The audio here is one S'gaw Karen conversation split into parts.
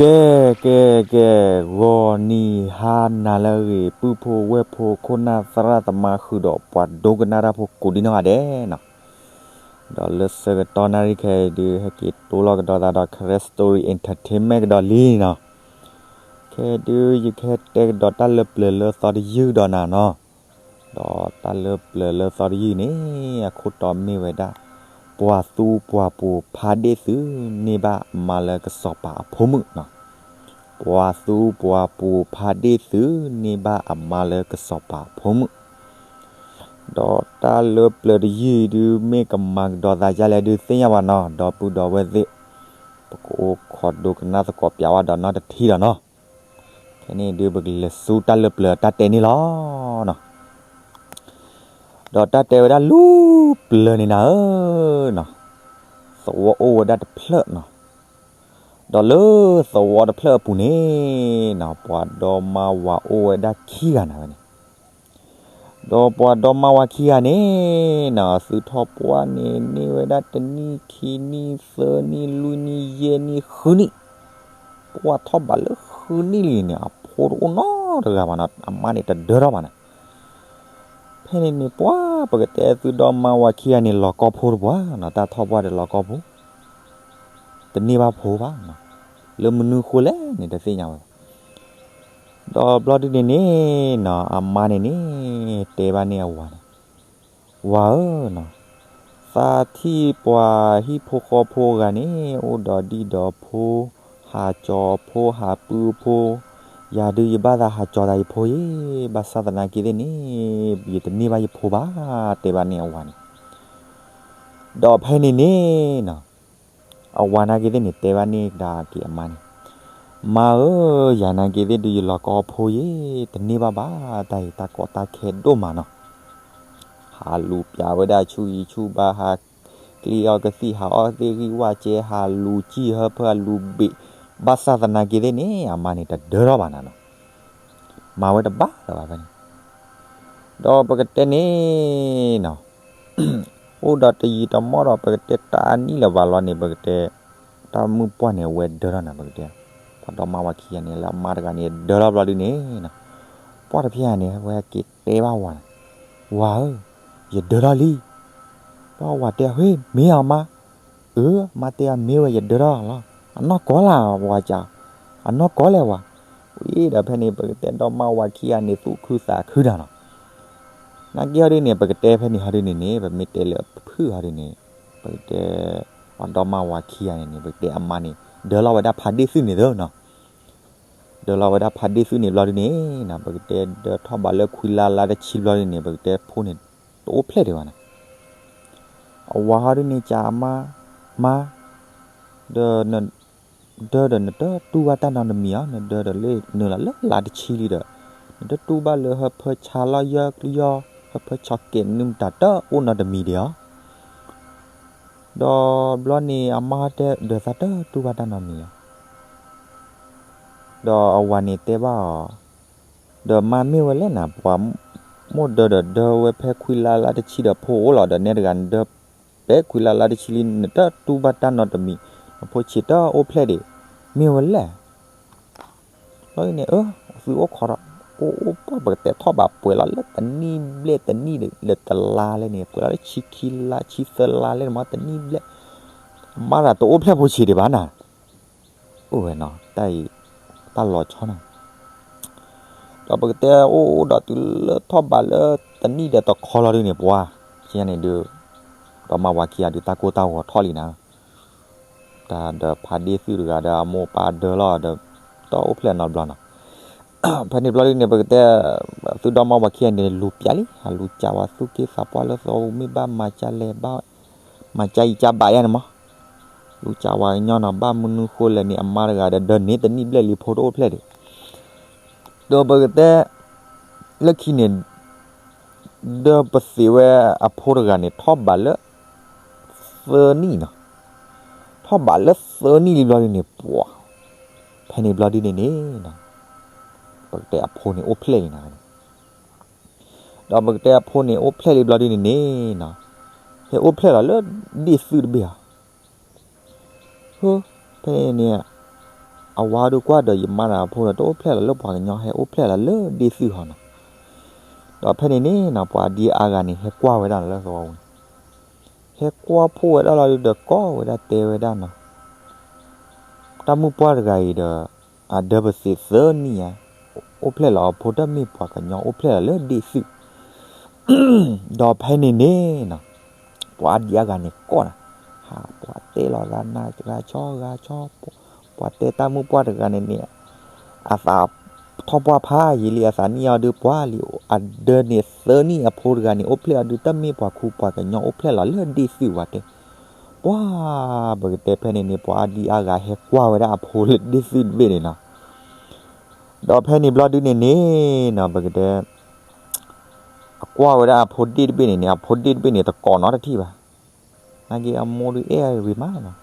ကဲ ကဲ ကဲ ဂီၤနံၤဟါနၤလၢအဂ့ၤ ပုၢ်ဖိဝဲၢ်ဖိ ခိၣ်နၢ်သရၣ်သမါ ဃုာ်ဒီးပှၤဒိကနၣ်တၢ်ဖိကိးဒံနီၢ်ဂၤဒဲးနီၤ, ဒီးလၢဆၢကတီၢ်နၣ်ရံၣ်ခဲအံၤဒုး ဟဲက့ၤတိၢ်လီၤကဒီးသးဒီး Karen Story Entertainment ကဒီးလံနီၤ. ခဲအံၤဒုး ယကဟဲတဲကဒီးတၢ်လၢပျၢၤလၢသီတယုၢ်ကဒီးနၤနီၤ. ဒီးတၢ်လၢပျၢၤလၢသီတယုၢ်န့ၣ် အခိၣ်တီမ့ၢ်ဝဲဒၣ် ပှၤသူပှၤပူၤဖးဒ့ၣ်သု န့ၢ်ဘၣ်အမါလၢကစီၤပၤအဖိမုၣ်နီၤ. ပှၤသူပှၤပူၤဖးဒ့ၣ်သု န့ၢ်ဘၣ်အမါလၢကစီၤပၤအဖိမုၣ်. ဒီးတၢ်လၢပျၢၤတယုၢ်အံၤဒုး မ့ၢ်ကမၤကဒီးသးဒ်လဲၣ်ဒုးသ့ၣ်ညါဘၣ်နီၤ, ဒီပုၢ်ဒီဝဲၢ်သ့ၣ် ပကအိၣ်ခိးဒိကနၣ်သကိးပၠးဝဲဒီးနီတထံၣ်ဒီးနီၤ. ခဲန့ၣ်ဒုး ပကလဲၤဆူတၢ်လၢပျၢၤတၢ်တဲန့ၣ်လီၤ. ဒီးတၢ်တဲဝဲဒၣ်လူၢ်ပျၢၤန့ၣ်နၤဧၢနီၤ, သဝီအိၣ်ဝဲဒၣ်တဖျၢၣ်နီၤ. ဒီးလၢသဝီတဖျၢၣ်အပူၤန့ၣ်နီၤ ပှၤဒီမါဝၤအိၣ်ဝဲဒၣ်ခံဂၤနၤဝဲန့ၣ်. ဒီးပှၤဒီမါဝၤခံဂၤန့ၣ်နီၤ သုးထီၣ်ပှၢ်န့ၣ် န့ၢ်ဝဲဒၣ်တနံၣ်ခံနံၣ်သၢနံၣ်လွံၢ်နံၣ်ယဲၢ်နံၣ်ဃုနံၣ်, ပှၢ်ထီၣ်ဘးလၢဃုနံၣ်လံန့ၣ် အဖိတအိၣ်နီတဂၤဘၣ်နီၤ, အမါန့ၣ်တဒၢထီၣ်ဘၣ်နၤ. ဖဲန့ၣ်န့ၣ် ပှၤပကတဲသုးဒီမါဝၤခံဂၤန့ၣ် လီၤကီဖိတပှၤနီၤ, တၢ်ထီၣ်ပှၢ်ဒီးလီၤကီဖိ တန့ၢ်ဘၣ်ဖိဘၣ်နီၤ. လၢမနုၤဃိလဲၣ်န့ၣ် တသ့ၣ်ညါဝဲဘၣ်. ဒီးဘျီဒုန့ၣ်န့ၣ်နီၤ အမါန့ၣ်န့ၣ် တဲဘၣ်န့ၢ်အဝၤန့ၣ်, ဝၤဧၢနီၤ, သးထံၣ်ပှၤဟံၣ်ဖိဃီဖိအဂၤန့ၣ် အိၣ်ဒီးဒံၣ်ဒီးဖိ, ဟးကၠီၤဖိ ဟးပုၢ်ဖိ, ယၤဒုးယဘၣ်သးဟးကၠီၤသးယဖိယ့ၣ်, ဘၣ်ဆၣ်သနာ်က့သ့ၣ်န့ၣ် ယတန့ၢ်ဘၣ်ယဖိဘၣ်, တဲဘၣ်န့ၢ်အဝၤန့ၣ်. ဒီးဖဲန့ၣ်န့ၣ်နီၤ အဝၤနာ်က့သ့ၣ်န့ၣ် တဲဘၣ်န့ၣ်ကဒါက့ၤအမါန့ၣ်, မါဧၢ, ယၤနာ်က့သ့ၣ်ဒုးယလီၤကီဖိယ့ၣ်, တန့ၢ်ဘၣ်ဘၣ်, တၢ်အံၤတၢ်ကီတၢ်ခဲဒိၣ်မးနီၤ. ဟးလူၤပၠးဝဲဒၣ်ဆူအံၤဆူဘါ, ဟးကျ့အီကသံၣ် ဟးအီကသံၣ်ဂံၢ်ဝၣ်ကဲ, ဟးလူၤစံၣ်ဟၢဖၢ ဟးလူၤဘ့ၣ်, ဘၣ်ဆၣ်သနာ်က့သ့ၣ်န့ၣ် အမါန့ၣ်တဒၢထီၣ်ဘၣ်နၤနီၤ. မၤဝဲတဘၣ်လၢၤဘၣ်ဖဲန့ၣ်. ဒီးပကတဲန့ၣ်နီၤ, အိၣ်ဒီးတယံာ်တမီၢ်ဒီး ပကတဲတၢ်အနံၣ်လၢၤဘၣ်လီၤန့ၣ် ပကတဲ တၢ်မုၢ်ပှၢ်န့ၣ် အဝဲဒၢထီၣ်နၤ ပကတဲ, ပှၤဒီမါဝၤခံဂၤန့ၣ် လၢအမါတဂၤန့ၣ် ဒၢထီၣ်ဘျီဒုန့ၣ်နီၤ, ပှၢ်တဖျၢၣ်န့ၣ် အဝဲက့ၤတဲဘၣ်ဝၤန့ၣ်, ဝၤဧၢ, ယဒၢထီၣ်လံ. ပှၤဝၤတဲအီၤ ဟ့ၣ် မ့ၢ်အီၤမါ, အၢ မါတဲအီၤမ့ၢ်ဝဲ ယဒၢထီၣ်လီၤ, အနီၢ်ကီၢ်လၢဝၤကး, အနီၢ်ကီၢ်လဲၣ်ဝၤ. ဝံၤဒီးဖဲန့ၣ် ပကတဲဒီမါဝၤခံဂၤန့ၣ် သူၣ်ခုသးခုတၢ်နီၤ. နာ်က့ဟီဒုန့ၣ် ပကတဲဖဲန့ၣ်ဟီဒုန့ၣ်န့ၣ် ပမ့ၢ်တဲလၢဖုၣ်ဟီဒုန့ၣ်, ပကတဲ ပှၤဒီမါဝၤခံဂၤန့ၣ်န့ၣ် ပကတဲအမါန့ၣ် ဒၢလီၤဝဲဒၣ်ဖးဒ့ၣ်သုးန့ၣ်သနီၤ. ဒၢလီၤဝဲဒၣ်ဖးဒ့ၣ်သုးန့ၣ်ဘျီဒုန့ၣ်နီၤ ပကတဲဒၢထီၣ်ဘးလၢခွံလါလါတဆံဘျီဒုန့ၣ် ပကတဲဖိန့ၣ် တအိၣ်ဖျဲၣ်ဒံးဘၣ်နီၤ. အဝၤဟီဒုန့ၣ် ကးအမါ, မါ, ဒီး ဒၢဒီးနတတူၢ်ဘၣ်တၢ်နီတမံၤဧါ, နဒၢဒီးလၢနုာ်လီၤလၢလါတဆံလံဒီး နတတူၢ်ဘၣ်လၢဟၢဖၢဆါလီၤယၢၢ်ကျံယီၢ် ဟၢဖၢဆီကဲးနုၢ်မတၤတအိၣ်နီတမံၤဒံးဧါ. ဒီးဘျီန့ၣ် အမါတဲ ဒၢသးတတူၢ်ဘၣ်တၢ်နီတမံၤဧါ. ဒီးအဝၤန့ၣ်တဲဘၣ်အီၤ, ဒီးမါမ့ၢ်ဝဲလဲၣ်နၤ ပှၤမိၢ်ဒၢဒီးဒၢဝဲဖဲခွံလါလါတဆံဒီးဖိအိၣ်လီၤဒီး နဲတဂၤနဒၢ ဖဲခွံလါလါတဆံလံ နတတူၢ်ဘၣ်တၢ်နီတမံၤ, နဖိဆံးတအိၣ်ဖျဲၣ်ဒံး, မ့ၢ်ဝဲလဲၣ်. ဘျီဒုန့ၣ် အၢ သုအိၣ်ခိးဒီး အိၣ်အိၣ်ပှၢ် ပကတဲထီၣ်ဘးပှဲၤလီၤလၢတနံၣ်ဘျဲၣ်တနံၣ်ဒီး လၢတလါလဲၣ်န့ၣ် ပှဲၤလီၤလၢဆံခံလါ ဆံသၢလါလဲၣ်န့ၣ်မ့ၢ်တနံၣ်ဘျဲၣ်, အမါတဂၤတအိၣ်ဖျဲၣ်ဖိဆံးဒံးဘၣ်နၤ. အိၣ်ဝဲနီၤ တၢ်အံၤ တၢ်လီၤဆီနီၤ. ဒီးပကတဲအိၣ်အိၣ်ဒီးတုၤလၢထီၣ်ဘးလၢတနံၣ်ဒီးတခီလီၤဒုန့ၣ် ပှၤ ဆံညါန့ၣ်ဒုး ဒီးမါဝၤခံဂၤဒုး တၢ်ကိၢ်တၢ်ဂီၤထီၣ်လံနၤ. တၢ်ဒီးဖးဒ့ၣ်သုးတဂၤဒီးအမိၢ်အပၢ်ဒၢလီၤဒီး တအိၣ်ဖျဲၣ်နီတဘျီနီၤ. ဖဲန့ၣ်ဘျီဒုန့ၣ် ပကတဲ သုးဒီမါဝၤခံဂၤန့ၣ် လူၤပၠးလံ ဟးလူၤကးဝဲသူၣ်က့သးပှၢ်လၢသဝီပူၤ မ့ၢ်ဘၣ်မၤကလဲၣ် ဘၣ်မၤကယံကဘးယါန့ၣ်မး လူၤကးဝဲညီနီၤ ဘၣ်မနုၤဃိလဲၣ်န့ၣ် အမါတဂၤဒီး ဒၢန့ၢ်တနံၣ်ဘျဲၣ်လံ ဖိတအိၣ်ဖျဲၣ်ဒံး. ဒီးပကတဲ လၢခံန့ၣ် ဒၢပသ့ဝဲအဖိတဂၤန့ၣ် ထီၣ်ဘးလၢ သၢနံၣ်နီၤ. ထီၣ်ဘးလၢသၢနံၣ်လံဘျီဒုန့ၣ် ပှၤ ဖဲန့ၣ်ဘျီဒုန့ၣ်န့ၣ် ပကတဲအဖိန့ၣ်အိၣ်ဖျဲၣ်လံနၤန့ၣ်. ဒီးပကတဲအဖိန့ၣ်အိၣ်ဖျဲၣ်လံဘျီဒုန့ၣ်န့ၣ်နီၤ, ဟဲအိၣ်ဖျဲၣ်လီၤလၢဒ့ၣ်သုးတဘ့ၣ်ဧါ. ဟၢ ဖဲန့ၣ်န့ၣ် အဝၤဒုးကွၢ်ဒီး ယမါတဂၤအဖိဒီး တအိၣ်ဖျဲၣ်လီၤလၢပှၤကညီ, ဟဲအိၣ်ဖျဲၣ်လီၤလၢဒ့ၣ်သုၣ်ဟီနီၤ. ဒီးဖဲန့ၣ်န့ၣ်နီၤ ပှၤဒံအါဂၤန့ၣ် ဟဲကွၢ်ဝဲဒၣ်လၢသဝီပူၤန့ၣ်, ဟဲကွၢ်ဖှိၣ်ဝဲဒၣ်လီၤဒုးဒီး ကိးဝဲဒၣ်တဲဝဲဒၣ်နီၤ, တၢ်မုၣ်ပှၢ်တဂၤအံၤဒီး အဒၢပသ့းသၢနံၣ်ဧါ, အိၣ်ဖျဲၣ်လီၤအဖိ တမ့ၢ်ပှၤကညီ, အိၣ်ဖျဲၣ်လီၤလၢဒ့ၣ်သုၣ်. ဒီးဖဲန့ၣ်န့ၣ်နီၤ, ပှၤဒံအါဂၤန့ၣ်ကိးနၤ, ဟးပှၤတဲလီၤသးနၤ ဂၤဆီဂၤဆီ, ပှၤတဲတၢ်မုၣ်ပှၢ်တဂၤန့ၣ်န့ၣ် အသးထီၣ်ပှၢ်ဖးယံာ်လံ, အသးနံၣ်အီၤဒုးပှၢ်လံ, အဒၢန့ၣ်သၢနံၣ်အဖိတဂၤန့ၣ် အိၣ်ဖျဲၣ်အီၤဒုး တမ့ၢ်ပှၤခူပှၤကညီ, အိၣ်ဖျဲၣ်လီၤလၢဒ့ၣ်သုၣ်ဝဲတဲ. ပှၤ ပကတဲဖဲန့ၣ်န့ၣ် ပှၤဒံအါဂၤဟဲကွၢ်ဝဲဒၣ်အဖိလၢဒ့ၣ်သုၣ်တဘ့ၣ်န့ၣ်နီၤ. ဒီးဖဲန့ၣ်ဘျီဒုန့ၣ်န့ၣ်နီၤ ပကတဲ အကွၢ်ဝဲဒၣ်အဖိဒ့ၣ်တဘ့ၣ်န့ၣ်န့ၣ် အဖိဒ့ၣ်တဘ့ၣ်န့ၣ် တကိးနီတထံၣ်ဘၣ်. နာ်က့အမိၢ်ဒုးအဲၣ်ဂ့ၤမးနီၤ,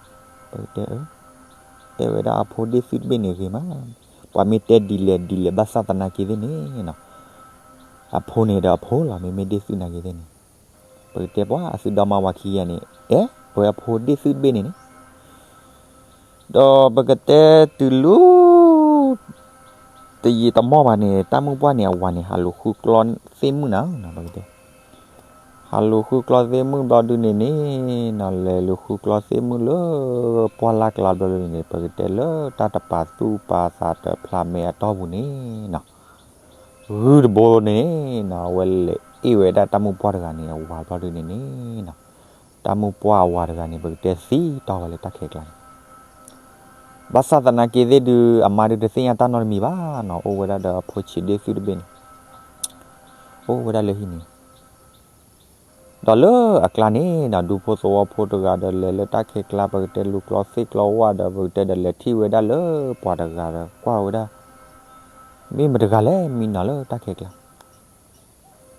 ပကတဲ အဲၣ်ဝဲဒၣ်အဖိဒ့ၣ်သုၣ်တဘ့ၣ်န့ၣ်ဂ့ၤမး, ပှၤမ့ၢ်တဲဒ်လဲၣ်ဒ်လဲၣ် ဘၣ်ဆၣ်သနာ်က့သ့ၣ်န့ၣ်နီၤ, အဖိန့ၣ်ဒီးအဖိလီၤ, မ့မ့ၢ်ဒ့ၣ်သုၣ်နာ်က့သ့ၣ်န့ၣ်, ပကတဲပှၤအသုဒီမါဝၤခံဂၤန့ၣ် အဲၣ်ဝဲအဖိဒ့ၣ်သုၣ်တဘ့ၣ်န့ၣ်န့ၣ် ဒီးပကတဲတုၤလၢ တယံာ်တမီၢ်ဘၣ်န့ၣ် တၢ်မုၣ်ပှၢ်န့ၣ် အဝၤန့ၣ် ဟးလူၤဃုကျီသ့ၣ်မုၣ်နၤ, ပကတဲ ဟးလူၤဃုကျီသ့ၣ်မုၣ်ဘျီဒုန့ၣ်န့ၣ်နီၤ, လဲၤလူၤဃုကျီသ့ၣ်မုၣ်လၢ ပှၢ်လၢ်ကျါဘျီဒုန့ၣ် ပကတဲလၢတၢ်တပာ်သူၣ်ပာ်သးတဖျးမဲာ်အတီၢ်ပူၤန့ၣ်နီၤ, ဂုၢ်တဘိန့ၣ်နီၤ အဝဲလဲၤအ့ၣ်ဝဲဒၣ်တၢ်မုၣ်ပှၢ်တဂၤန့ၣ် အဝၤဘျီဒုန့ၣ်န့ၣ်နီၤ, တၢ်မုၣ်ပှၢ်အဝၤတဂၤန့ၣ် ပကတဲသံတီၢ်ဝဲလၢတၢ်ခဲကျါန့ၣ် ဘၣ်ဆၣ်သနာ်က့သ့ၣ်ဒုး အမါဒုးတသ့ၣ်ညါတၢ်နီတမံၤဘၣ်နီၤ, အိၣ်ဝဲဒၣ်ဒီးအဖိဆံးဒ့ၣ်သုၣ်တဘ့ၣ်န့ၣ်, အိၣ်ဝဲဒၣ်လၢဟံၣ်န့ၣ်, ဒီးလၢအကျါန့ၣ်နီၤ ဒူဖိသဝီဖိတဂၤဒီးလဲၤလၢတၢ်ခဲကျါ ပကတဲလူၤကျီသ့ၣ်ကျီဝၣ်ဒီး ပကတဲဒီးလဲၤထံၣ်ဝဲဒၣ်လၢပှၤတဂၤဒီးကွၢ်ဝဲဒၣ်, မ့ၢ်မတဂၤလဲၣ်မံနီၤလၢတၢ်ခဲကျါ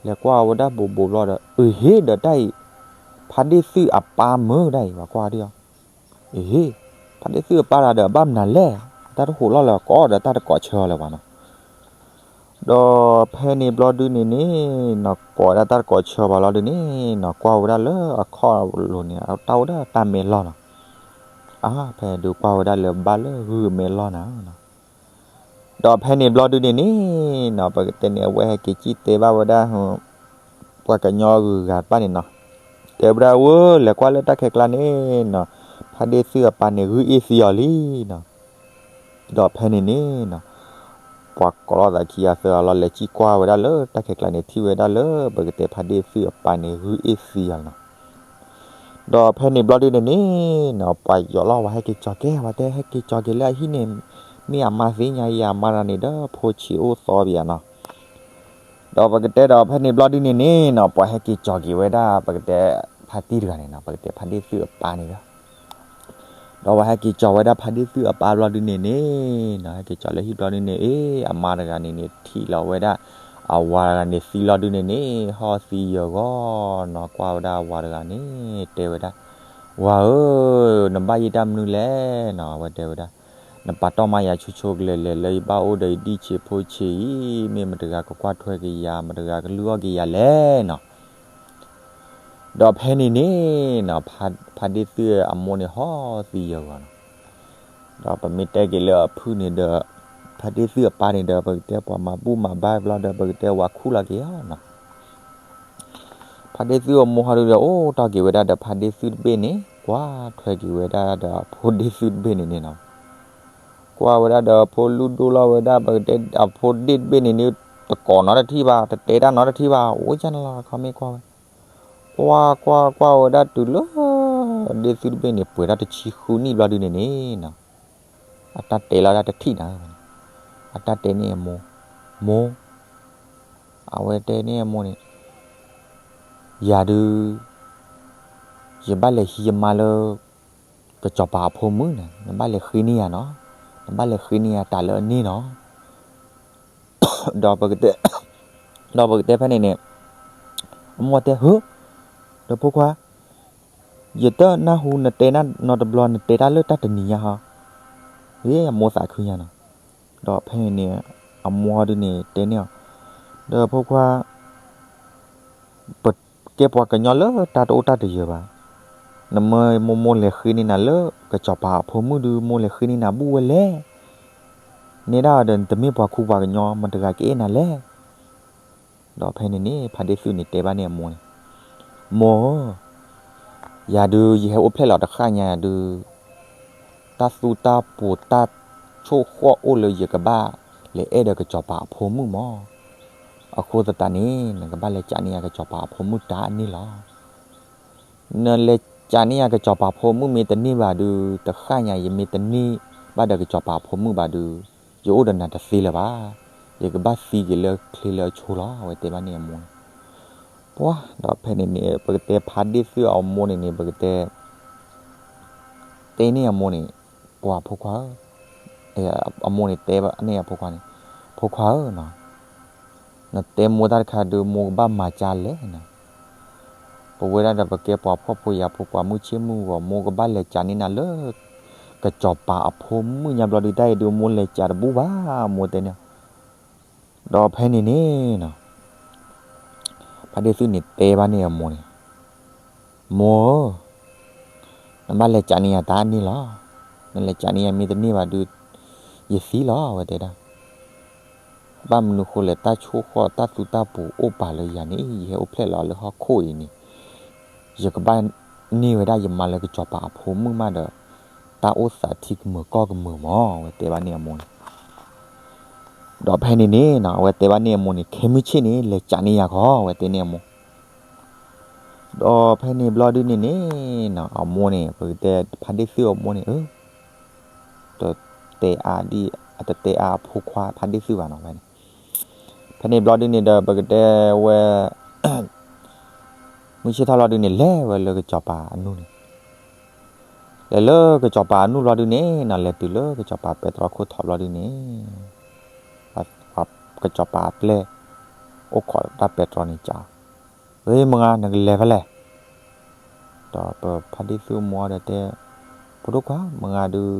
လဲၤကွၢ်ဝဲဒၣ်ဘူးဘူးဘျီဒီး အဟ့ၣ်ဒီးတၢ်အံၤ ဖါဒ့ၣ်သုၣ်အပၢ်မုၣ်ဒၣ်အံၤ ပှၤကွၢ်ဒံးအီၤ, အဟ့ၣ် ဖါဒ့ၣ်သုၣ်အပၢ်တဂၤဒီးအဘၣ်မနုၤလဲၣ်, အတၢ်တဟိးလီၢ်လၢၤကိးဒီးတၢ်တကိးဆၢအီၤလၢၤဘၣ်နီၤ, ဒီးဖဲန့ၣ်ဘျီဒုန့ၣ်န့ၣ်နီၤ ကိးဝဲဒၣ်တၢ်တကိးဆၢဘၣ်လီၤဒုန့ၣ်နီၤ ကွၢ်ဝဲဒၣ်လၢအခီၣ်လိၤန့ၣ် တၢ်အိၣ်ဒၣ်တၢ်မဲာ်လီၢ်နီၤ, အါ ဖဲဒုးကွၢ်ဝဲဒၣ်လၢဘၣ်လၢဂုၢ်အမဲာ်လီၢ်နၤ ဒီးဖဲန့ၣ်ဘျီဒုန့ၣ်န့ၣ်နီၤ ပကတဲန့ၣ် အဝဲဟဲက့ၤစံၣ်တဲဘၣ်ဝဲဒၣ် ပှၤကညီဂုၤဂၤတဖၣ်န့ၣ်နီၤ, တဲဝဲဒၣ်ဝဲ လဲၤကွၢ်လၢတၢ်ခဲကျါန့ၣ်နီၤ, ဖါဒ့ၣ်သုၣ်အပၢ်န့ၣ် ဂုၢ်အ့ၣ်သံအီၤလံနီၤ, ဒီးဖဲန့ၣ်န့ၣ်နီၤ ပှၤကိးလီၤသးခံဂၤသၢဂၤလီၤ လဲၤစံၣ်ကွၢ်ဝဲဒၣ်လၢတၢ်ခဲကျါန့ၣ် ထံၣ်ဝဲဒၣ်လၢပကတဲဖါဒ့ၣ်သုၣ်အပၢ်န့ၣ် ဂုၢ်အ့ၣ်သံအီၤလီၤနီၤ ဒီးဖဲန့ၣ်ဘျီဒုန့ၣ်န့ၣ်နီၤ ပှၤယီၤလီၤ ပှၤဟဲက့ၤကၠီၤက့ၤ ပှၤတဲဟဲက့ၤကၠီၤက့ၤလၢအဟံၣ်န့ၣ်, မ့ၢ်အမါသ့ၣ်ညါအံၤ အမါတဂၤန့ၣ်ဒီး ဖိဆံးအိၣ်သီပယၤနီၤ, ဒီးပကတဲဒီးဖဲန့ၣ်ဘျီဒုန့ၣ်န့ၣ်နီၤ ပှၤဟဲက့ၤကၠီၤက့ၤဝဲဒၣ် ပကတဲ ဖါတံၢ်တဂၤန့ၣ်နီၤ ပကတဲဖါဒ့ၣ်သုၣ်အပၢ်န့ၣ်ဒီး ဒီးပှၤဟဲက့ၤကၠီၤဝဲဒၣ်ဖါဒ့ၣ်သုၣ်အပၢ်ဘျီဒုန့ၣ်န့ၣ်နီၤ ဟဲက့ၤကၠီၤလၢဟံၣ်ဘျီဒုန့ၣ် အ့ အမါတဂၤန့ၣ်န့ၣ် ထံၣ်လီၤဝဲဒၣ် အဝၤတဂၤန့ၣ်သံလီၤဒုန့ၣ်န့ၣ် ဟီၣ်သံယၢၤဂီၢ်နီၤ ကွၢ်ဝဲဒၣ်အဝၤတဂၤန့ၣ် တဲဝဲဒၣ်, ဝၤဧၢ, နဘၣ်ယိၣ်တၢ်မနုၤလဲၣ်နီၤ အဝဲတဲဝဲဒၣ်, နပာ်တီၢ်မါယၤဆိဆိကလဲာ်လဲာ် လၢယဘၣ်အိၣ်ဒီးယဒံၣ်ဆံးဖိဆံးအံၤ မ့ၢ်မတဂၤကကွၢ်ထွဲက့ၤယၤ မတဂၤကလုၢ်အီၣ်က့ၤယၤလဲၣ်နီၤ ဒီးဖဲန့ၣ်န့ၣ်နီၤ ဖါဒ့ၣ်သုၣ်အမိၢ်န့ၣ်ဟီၣ်သံယၢၤဂီၢ်နီၤ, ဒီးပမ့ၢ်တဲက့ၤလၢအဖုၣ်န့ၣ်ဒီး ဖါဒ့ၣ်သုၣ်အပၢ်န့ၣ်ဒီး ပကတဲပှၤမၤဘူၣ်မၤဘါဘျီဒီး ပကတဲဝၤခူၣ်လီၤက့ၤအီၤနီၤ, ဖါဒ့ၣ်သုၣ်အမိၢ်ဟီၣ်ဒုဒီး အိၣ်တီၢ်က့ၤဝဲဒၣ်ဒီးဖါဒ့ၣ်သုၣ်တဘ့ၣ်န့ၣ် ကွၢ်ထွဲက့ၤဝဲဒၣ်ဒီးအဖိဒ့ၣ်သုၣ်တဘ့ၣ်န့ၣ်န့ၣ်နီၤ ကွၢ်ဝဲဒၣ်ဒီးအဖိလုၢ်ဒိၣ်လီၤဝဲဒၣ် ပကတဲအဖိဒ့ၣ်တဘ့ၣ်န့ၣ်န့ၣ် တကိးနီတထံၣ်ဘၣ် တတဲတၢ်နီတထံၣ်ဘၣ် အိၣ်ကနလီၤခီမ့ၢ်ကွၢ်ဝဲ, ကွၢ်ကွၢ်ကွၢ်ဝဲဒၣ်တုၤလၢ ဒ့ၣ်သုၣ်တဘ့ၣ်န့ၣ် ပှဲၤဒၣ်တဆံဃုနံၣ်ဘျီဒုန့ၣ်န့ၣ်နီၤ, အတၢ်တဲလီၤဒၣ်တထံၣ်နၤ, အတၢ်တဲန့ၢ်အမိၢ်, မိၢ် အဝဲတဲန့ၢ်အမိၢ်န့ၣ်, ယၤဒုး ယဘၣ်လဲၤဟံးယမါလၢ ကစီၤပၤအဖိမုၣ်န့ၣ် နဘၣ်လဲၤဃ့န့ၢ်ယၤနီၤ, နဘၣ်လဲၤဃ့န့ၢ်ယၤတၢ်လၢအန့ၣ်နီၤ, ဒီးပကတဲ, ဒီးပကတဲဖဲန့ၣ်န့ၣ်, အမိၢ်တဲ ဟၢ, ဒီးဖိခွါ, ယတနၢ်ဟူနတဲနီတဘျီ နတဲတၢ်လၢတၢ်တနံၤညါဟီ, အမိၢ်သးခုညါနီၤ, ဒီးဖဲန့ၣ်န့ၣ် အမိၢ်ဒုန့ၣ်တဲန့ၢ်အီၤ, ဒီးဖိခွါ ပကဲပှၤကညီလၢတၢ်တအိၣ်တၢ်တယၢၤဘၣ်, နမ့ၢ်မိၢ်မိၢ်လဲၤဃ့န့ၢ်နၤလၢ ကစီၤပၤအဖိမုၣ်ဒုး မိၢ်လဲၤဃ့န့ၢ်နၤဘူၣ်ဝဲလဲၣ်, နဲဒၣ်ဒီးနတမ့ၢ်ပှၤခူပှၤကညီ မတၤတဂၤကအဲၣ်နၤလဲၣ်. ဒီးဖဲန့ၣ်န့ၣ် ဖါဒ့ၣ်သုးန့ၣ်တဲဘၣ်န့ၢ်အမိၢ်န့ၣ်, မိၢ်ဧၢ, ယၤဒုးယဟဲအိၣ်ဖျဲၣ်လီၤတဃၣ်ညါယၤဒုး တၢ်သူတၢ်ပူၤတၢ်ဆိၣ်ဃီၣ်အိၣ်လၢယကဘၣ်လဲၤအဲၣ်ဒီးကစီၤပၤအဖိမုၣ်မၢ်. အဃိသတးန့ၣ် နကဘၣ်လဲၤကးန့ၢ်ယၤကစီၤပၤအဖိမုၣ်တၢ်န့ၣ်လီၤ. နလဲၤကးန့ၢ်ယၤကစီၤပၤဖိမုၣ်မ့ၢ်တန့ၢ်ဘၣ်ဒုး တဃၣ်ညါ ယမ့ၢ်တန့ၢ်ဘၣ်ဒီးကစီၤပၤဖိမုၣ်ဘၣ်ဒုး ယအိၣ်ဒီးနၤတသ့လၢၤဘၣ်. ယကဘၣ်သံက့ၤလၢချ့လၢအဆိလီၤ အဝဲတဲဘၣ်န့ၢ်အမိၢ်န့ၣ်. ပှၤဒီးဖဲန့ၣ်န့ၣ် ပကတဲဖါဒ့ၣ်သုးအမိၢ်န့ၣ်န့ၣ် ပကတဲ တဲန့ၢ်အမိၢ်န့ၣ်, ပှၤဖိခွါဧၢ, အမိၢ်န့ၣ်တဲန့ၢ်အဖိခွါန့ၣ်, ဖိခွါဧၢနီၤ, နတဲမိၢ်တၢ်တခါဒုး မိၢ်ကဘၣ်မၤကၢ်လဲၣ်နီၤ. ပဝဲဒၣ်ဒီးပကဲပှၤဖှီၣ်ဖိယာ်ဖိ ပှၤမုၢ်ဆ့ၣ်မုၢ်ဂီၤ မိၢ်ကဘၣ်လဲၤကးန့ၢ်နၤလၢ ကစီၤပၤအဖိမုၣ်ညါဘျီဒုး တၢ်အံၤဒုး မိၢ်လဲၤကးတဘူၣ်ဘၣ် မိၢ်တဲန့ၣ်. ဒီးဖဲန့ၣ်န့ၣ်နီၤ ဖါဒ့ၣ်သုးန့ၣ်တဲဘၣ်န့ၢ်အမိၢ်န့ၣ်, မိၢ်ဧၢ, နဘၣ်လဲၤကးန့ၢ်ယၤတၢ်န့ၣ်လီၤ. နလဲၤကးန့ၢ်ယၤမ့ၢ်တန့ၢ်ဘၣ်ဒုး ယသံလီၤ အဝဲတဲဒၣ်. ဘၣ်မနုၤဃိလဲၣ် တၢ်ဆိၣ်ဃီၣ်တၢ်သူတၢ်ပူၤအိၣ်ပာ်လၢယၤန့ၣ် ယဟဲအိၣ်ဖျဲၣ်လီၤလၢဟီၣ်ခိၣ်အံၤန့ၣ် ယကဘၣ်န့ၢ်ဝဲဒၣ်ယမါလၢကစီၤပၤအဖိမုၣ်မးဒီး တၢ်အိၣ်သးထံကမုာ်ကီၢ်ကမုာ်မၢ် အဝဲတဲဘၣ်န့ၢ်အမိၢ်န့ၣ်. ဒီးဖဲန့ၣ်န့ၣ်နီၤ အဝဲတဲဘၣ်န့ၢ်အမိၢ်န့ၣ် ခဲမုၢ်ဆ့ၣ်န့ၣ် လဲၤကးန့ၢ်ယၤခီ အဝဲတဲန့ၢ်အမိၢ်. ဒီးဖဲန့ၣ်ဘျီဒုန့ၣ်န့ၣ်နီၤ အမိၢ်န့ၣ် ပကတဲဖါဒ့ၣ်သုးအမိၢ်န့ၣ် တတဲအါဒ် အတတဲအါအဖိခွါဖါဒ့ၣ်သုးဘၣ်နီၤ ဖဲန့ၣ်. ဖဲန့ၣ်ဘျီဒုန့ၣ်ဒီး ပကတဲဝဲ မုၢ်ဆ့ၣ်ထီၣ်ဘျီဒုန့ၣ် လဲၤဝဲလၢကစီၤပၤအနူၢ်န့ၣ်, လဲၤလၢကစီၤပၤအနူၢ်ဘျီဒုန့ၣ်နီၤ လဲၤတုၤလၢကစီၤပၤပဲတြီခိၣ်ထီဘျီဒုန့ၣ် ကစီၤပၤအပျဲၢ် အိၣ်ခိးတၢ်ပဲတြီန့ၣ်ကး, ဂ့ၤ မုၢ်ဂၤ နကလဲၤဖဲလဲၣ်. ဒီးပဖါဒ့ၣ်သုးအမိၢ်ဒီးတဲ, ဖိဒိၣ်ခွါ မုၢ်ဂၤဒုး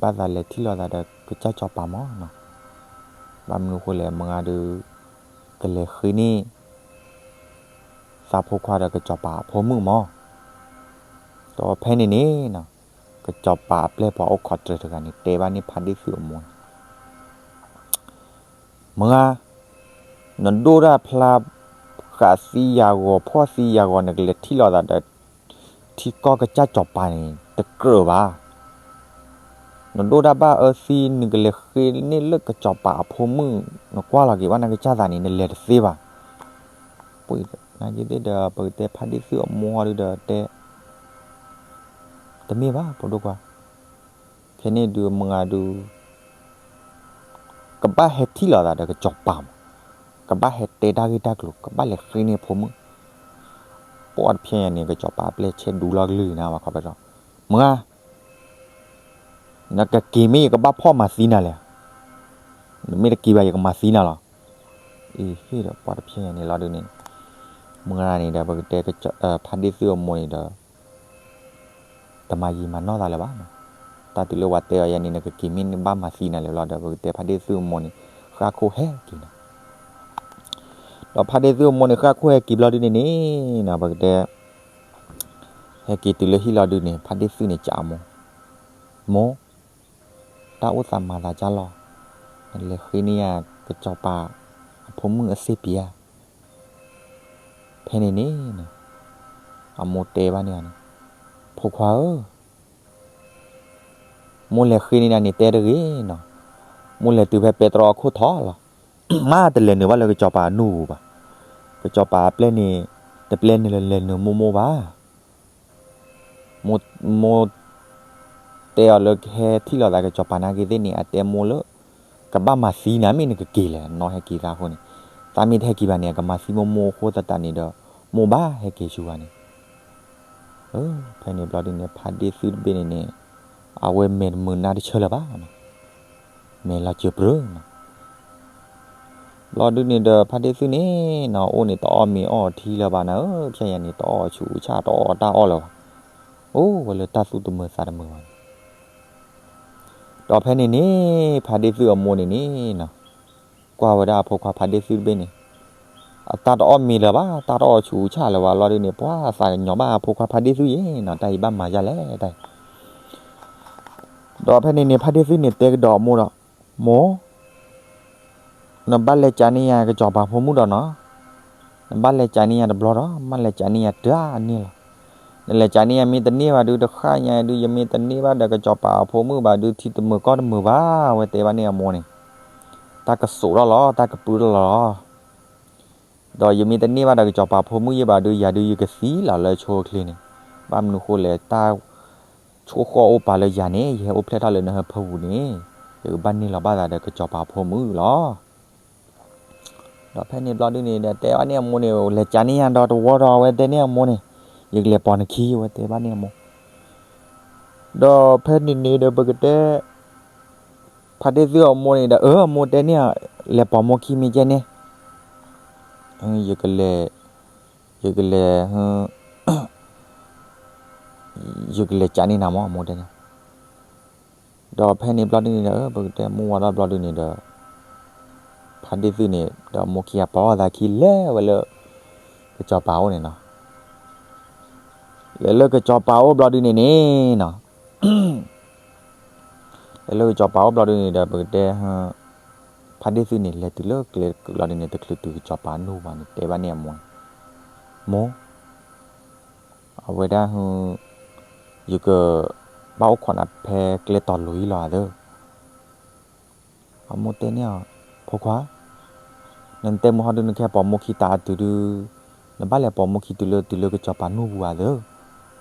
ဘၣ်သးလဲၤထံၣ်လိာ်သးဒီးကစၢ်စီၤပၤမၢ်နီၤ. ဘၣ်မနုၤဃိလဲၣ် မုၢ်ဂၤဒုး ကလဲၤဃ့န့ၢ် သးဖိခွါဒီးကစီၤပၤအဖိမုၣ်မၢ်. ဒီးဖဲန့ၣ်န့ၣ်နီၤ ကစီၤပၤအပျဲၢ်ပှၤအိၣ်ခိးတြဲၤတဂၤန့ၣ် တဲဘၣ်န့ၢ်ဖါဒ့ၣ်သုးအမိၢ်န့ၣ် မုၢ်ဂၤ, နဒိၣ်ဒၣ်ဖျါဃးသံယၤဂီၤ ဖှီၣ်သံယၤဂီၤ နကလဲၤထံၣ်လိာ်သးဒီး ထံကီၢ်ကစၢ်စီၤပၤန့ၣ် တကြၢးဘၣ်. နဒိၣ်ဒၣ်ဘၣ်အၢသံ နကလဲၤဃ့န့ၢ်လၢကစီၤပၤအဖိမုၣ် နကွၢ်လီၤက့ၤဘၣ်နကစၢ်သးန့ၣ် နလဲၤတသ့ဘၣ်. ပှၤနာ်က့သ့ၣ်ဒီး ပကတဲဖါဒ့ၣ်သုးအမိၢ်ဒုဒီးတဲ တမ့ၢ်ဘၣ် ဖိဒိၣ်ခွါ, ခဲန့ၣ်ဒုးမုၢ်ဂၤဒုး ကဘၣ်ဟဲထံၣ်လိာ်သးဒီးကစီၤပၤမး, ကဘၣ်ဟဲတဲတၢ်ဂ့ၢ်တၢ်ကျိၤ ကဘၣ်လဲၤဃ့န့ၢ်ဖိမုၣ်. ပှၤတဖျဲညါန့ၣ် ကစီၤပၤအပျဲၢ်ဆဲးဒူလီၤကလုၢ်န့ၣ် ဘၣ်ခီဖျိ မုၢ်ဂၤ, နကက့ၤမ့ၢ်ယကဘၣ်ဖီၣ်မၤသံနၤလဲၣ်. နမ့ၢ်တက့ၤဘၣ် ယကမၤသံနၤလီၤ. အံၤဟ့ၣ်ဒီးပှၤတဖျဲညါန့ၣ် လီၤဒုန့ၣ် မုၢ်ဂၤန့ၣ်ဒီး ပကတဲဖါဒ့ၣ်သုးအမိၢ်န့ၣ်ဒီး တမၤယံာ်မၤနီၢ်သးလၢၤဘၣ်နီၤ. တၢ်တုၤလၢပှၤတဲအီၤယဲန့ၣ် နကက့ၤမ့ၢ်နဘၣ်မၤသံနၤလဲၣ်လီၤဒီး ပကတဲဖါဒ့ၣ်သုးအမိၢ်န့ၣ် ဃၣ်ခိၣ်ဟဲက့ၤနီၤ. ဒီးဖါဒ့ၣ်သုးအမိၢ်န့ၣ် ဃၣ်ခိၣ်ဟဲက့ၤဘျီဒုန့ၣ်န့ၣ်နီၤ ပကတဲ ဟဲက့ၤတုၤလၢဟံၣ်လီၤဒုန့ၣ် ဖါဒ့ၣ်သုးန့ၣ်ကးအမိၢ်, မိၢ်, တၢ်အိၣ်သးမၤသးကၢ်လီၤ. နလဲၤဃ့န့ၢ်ယၤကစီၤပၤအဖိမုၣ်အစ့ပံၤဧါ. ဖဲန့ၣ်န့ၣ်နီၤ အမိၢ်တဲဘၣ်န့ၢ်အီၤန့ၣ်, ဖိခွါဧၢ, မိၢ်လဲၤဃ့န့ၢ်နၤန့ၣ် တဲတဂ့ၤနီၤ, မိၢ်လဲၤတုၤဖဲပဲတြီအခိၣ်ထီလီၤ. မ့ၢ်တလဲၤနုာ်ဘၣ်လၢကစီၤပၤအနူၢ်ပူၤဘၣ်. ကစီၤပၤအပျဲၢ်န့ၣ် တပျဲနုာ်လၢလဲၤနုာ်မိၢ်မိၢ်ဘၣ်. မိၢ်တဲအီၤလၢကဟဲထံၣ်လိာ်သးကစီၤပၤနာ်က့သ့ၣ်န့ၣ် အတဲမိၢ်လၢ ကဘၣ်မၤသံနၤမ့ၢ်နကက့ၤလဲၣ်, နီၢ်ဟဲက့ၤသးအဃိန့ၣ်, သးမ့ၢ်တဟဲက့ၤဘၣ်န့ၣ် အကမၤသံမိၢ်မိၢ်အဃိသတးန့ၣ်ဒီး မိၢ်ဘၣ်ဟဲက့ၤဆူဂၤန့ၣ် ဖဲန့ၣ်ဘျီဒုန့ၣ် ဖါဒ့ၣ်သုးတဘ့ၣ်န့ၣ်န့ၣ် အဝဲမဲာ်တမုာ်နါတဆၢလၢၤဘၣ်, မဲာ်လီၤစၢၤပြၢၤနီၤ. ဘျီဒုန့ၣ်ဒီး ဖါဒ့ၣ်သုးန့ၣ်နီၤ အိၣ်န့ၣ်တအီၣ်မ့ၤအီထံလၢၤဘၣ်နၤဧၢ, ဖဲယၤန့ၣ် တအီၣ်ဆူးဆၣ်တအီၣ်တၢ်အီၣ်လၢၤဘၣ်, အိၣ်ဝဲလၢတၢ်သူၣ်တမုာ်သးတမုာ်ဘၣ်န့ၣ် ဒီးဖဲန့ၣ်န့ၣ် ဖါဒ့ၣ်သုးအမိၢ်န့ၣ်န့ၣ်နီၤ ကွၢ်ဝဲဒၣ်အဖိခွါဖါဒ့ၣ်သုးတဘ့ၣ်န့ၣ် အတၢ်တအီၣ်မ့ၤလၢၤဘၣ်, တၢ်တအီၣ်ဆူးဆၣ်လၢၤဘၣ်လီၤဒုန့ၣ် ပှၤသးကညီၤဘၣ်အဖိခွါဖါဒ့ၣ်သုးယဲနီၤ, တၢ်အံၤဘၣ်မၤယၤလဲၣ်တၢ်အံၤ. ဒီးဖဲန့ၣ်န့ၣ် ဖါဒ့ၣ်သုးန့ၣ်တဲကဒီးအမိၢ်ဒီး မိၢ်, နဘၣ်လဲၤကးန့ၢ်ယၤကစီၤပၤဖိမုၣ်ဒီးနီၤ, နဘၣ်လဲၤကးန့ၢ်ယၤတဘျီဒီး မ့ၢ်လဲၤကးန့ၢ်ယၤတၢ်န့ၢ်လီၤ. နလဲၤကးန့ၢ်ယၤမ့ၢ်တန့ၢ်ဘၣ်ဒုး တဃၣ်ညါဒုး ယမ့ၢ်တန့ၢ်ဘၣ်ဒီးကစီၤပၤအဖိမုၣ်ဘၣ်ဒုး ထံတမုာ်ကီၢ်တမုာ်ဘၣ်, အဝဲတဲဘၣ်န့ၢ်အမိၢ်န့ၣ်, တၢ်ကစိာ်ထီၣ်လီၤ, တၢ်ကပုၢ်ထီၣ်လီၤ. ဒီးယမ့ၢ်တန့ၢ်ဘၣ်ဒီးကစီၤပၤဖိမုၣ်ယဲၢ်ဘၣ်ဒုး ယၤဒုးယကသံလီၤလၢဆိအချ့န့ၣ်, ဘၣ်မနုၤဃိလဲၣ် တၢ်ဆိၣ်ဃီၣ်အိၣ်ပာ်လၢယၤန့ၣ် ယဟဲအိၣ်ဖျဲၣ်ထီၣ်လၢနဟၢဖၢပူၤန့ၣ်, ယကဘၣ်န့ၢ်လီၤဘၣ်သးဒီးကစီၤပၤဖိမုၣ်လီၤ. ဒီးဖဲန့ၣ်ဘျီဒုန့ၣ်ဒီး တဲဘၣ်န့ၢ်အမိၢ်န့ၣ် လဲၤကးန့ၢ်ယၤဒီးတဝီဒီး အဝဲတဲန့ၢ်အမိၢ်န့ၣ်, ယကလဲၤပိာ်နခံ အဝဲတဲဘၣ်န့ၢ်အမိၢ်. ဒီးဖဲန့ၣ်န့ၣ်ဒီးပကတဲ ဖါတ့ၢ်သုအမိၢ်န့ၣ်ဒီး အၢ အမိၢ်တဲန့ၢ်, လဲၤပိာ်မိၢ်ခံမ့ၢ်ကဲန့ၣ်, ယကလဲၤ, ယကလဲၤ, ယကလဲၤကးန့ၢ်နၤမၢ် အမိၢ်တဲန့ၣ်. ဒီးဖဲန့ၣ်ဘျီဒုန့ၣ်ဒီး ပကတဲမုၢ်ဝါထီၣ်ဘျီဒုန့ၣ်ဒီး ဖါတ့ၢ်သုန့ၣ် ဒီးမိၢ်ခံဂၤပိာ်လိာ်သးခံလဲၤဝဲလၢ ကစီၤပၤအိၣ်န့ၣ်နီၤ. လဲၤလၢကစီၤပၤအိၣ်ဘျီဒုန့ၣ်န့ၣ်နီၤ, လဲၤလၢကစီၤပၤအိၣ်ဘျီဒုန့ၣ်ဒီး ပကတဲ ဖါတ့ၢ်သုန့ၣ် လဲၤတုၤလၢကျဲဘျီဒုန့ၣ် တချုးတုၤကစီၤပၤအနူၢ်ပူၤန့ၣ် တဲဘၣ်န့ၢ်အမိၢ်, မိၢ်, အဝဲဒၣ် ယကဘၣ်အိၣ်ခိးနၤဖဲကျဲတီၤလိၤအံၤလီၤသၢ. အမိၢ်တဲန့ၢ်အီၤ, ဖိခွါ, နတဲမုၢ်ဟီဒုနကဟဲပိာ်မိၢ်ခံတၢ်အတုၤဒု, နဘၣ်လဲၤပိာ်မိၢ်ခံတုၤလၢ တုၤလၢကစီၤပၤနူၢ်ပူၤဧါသၢ.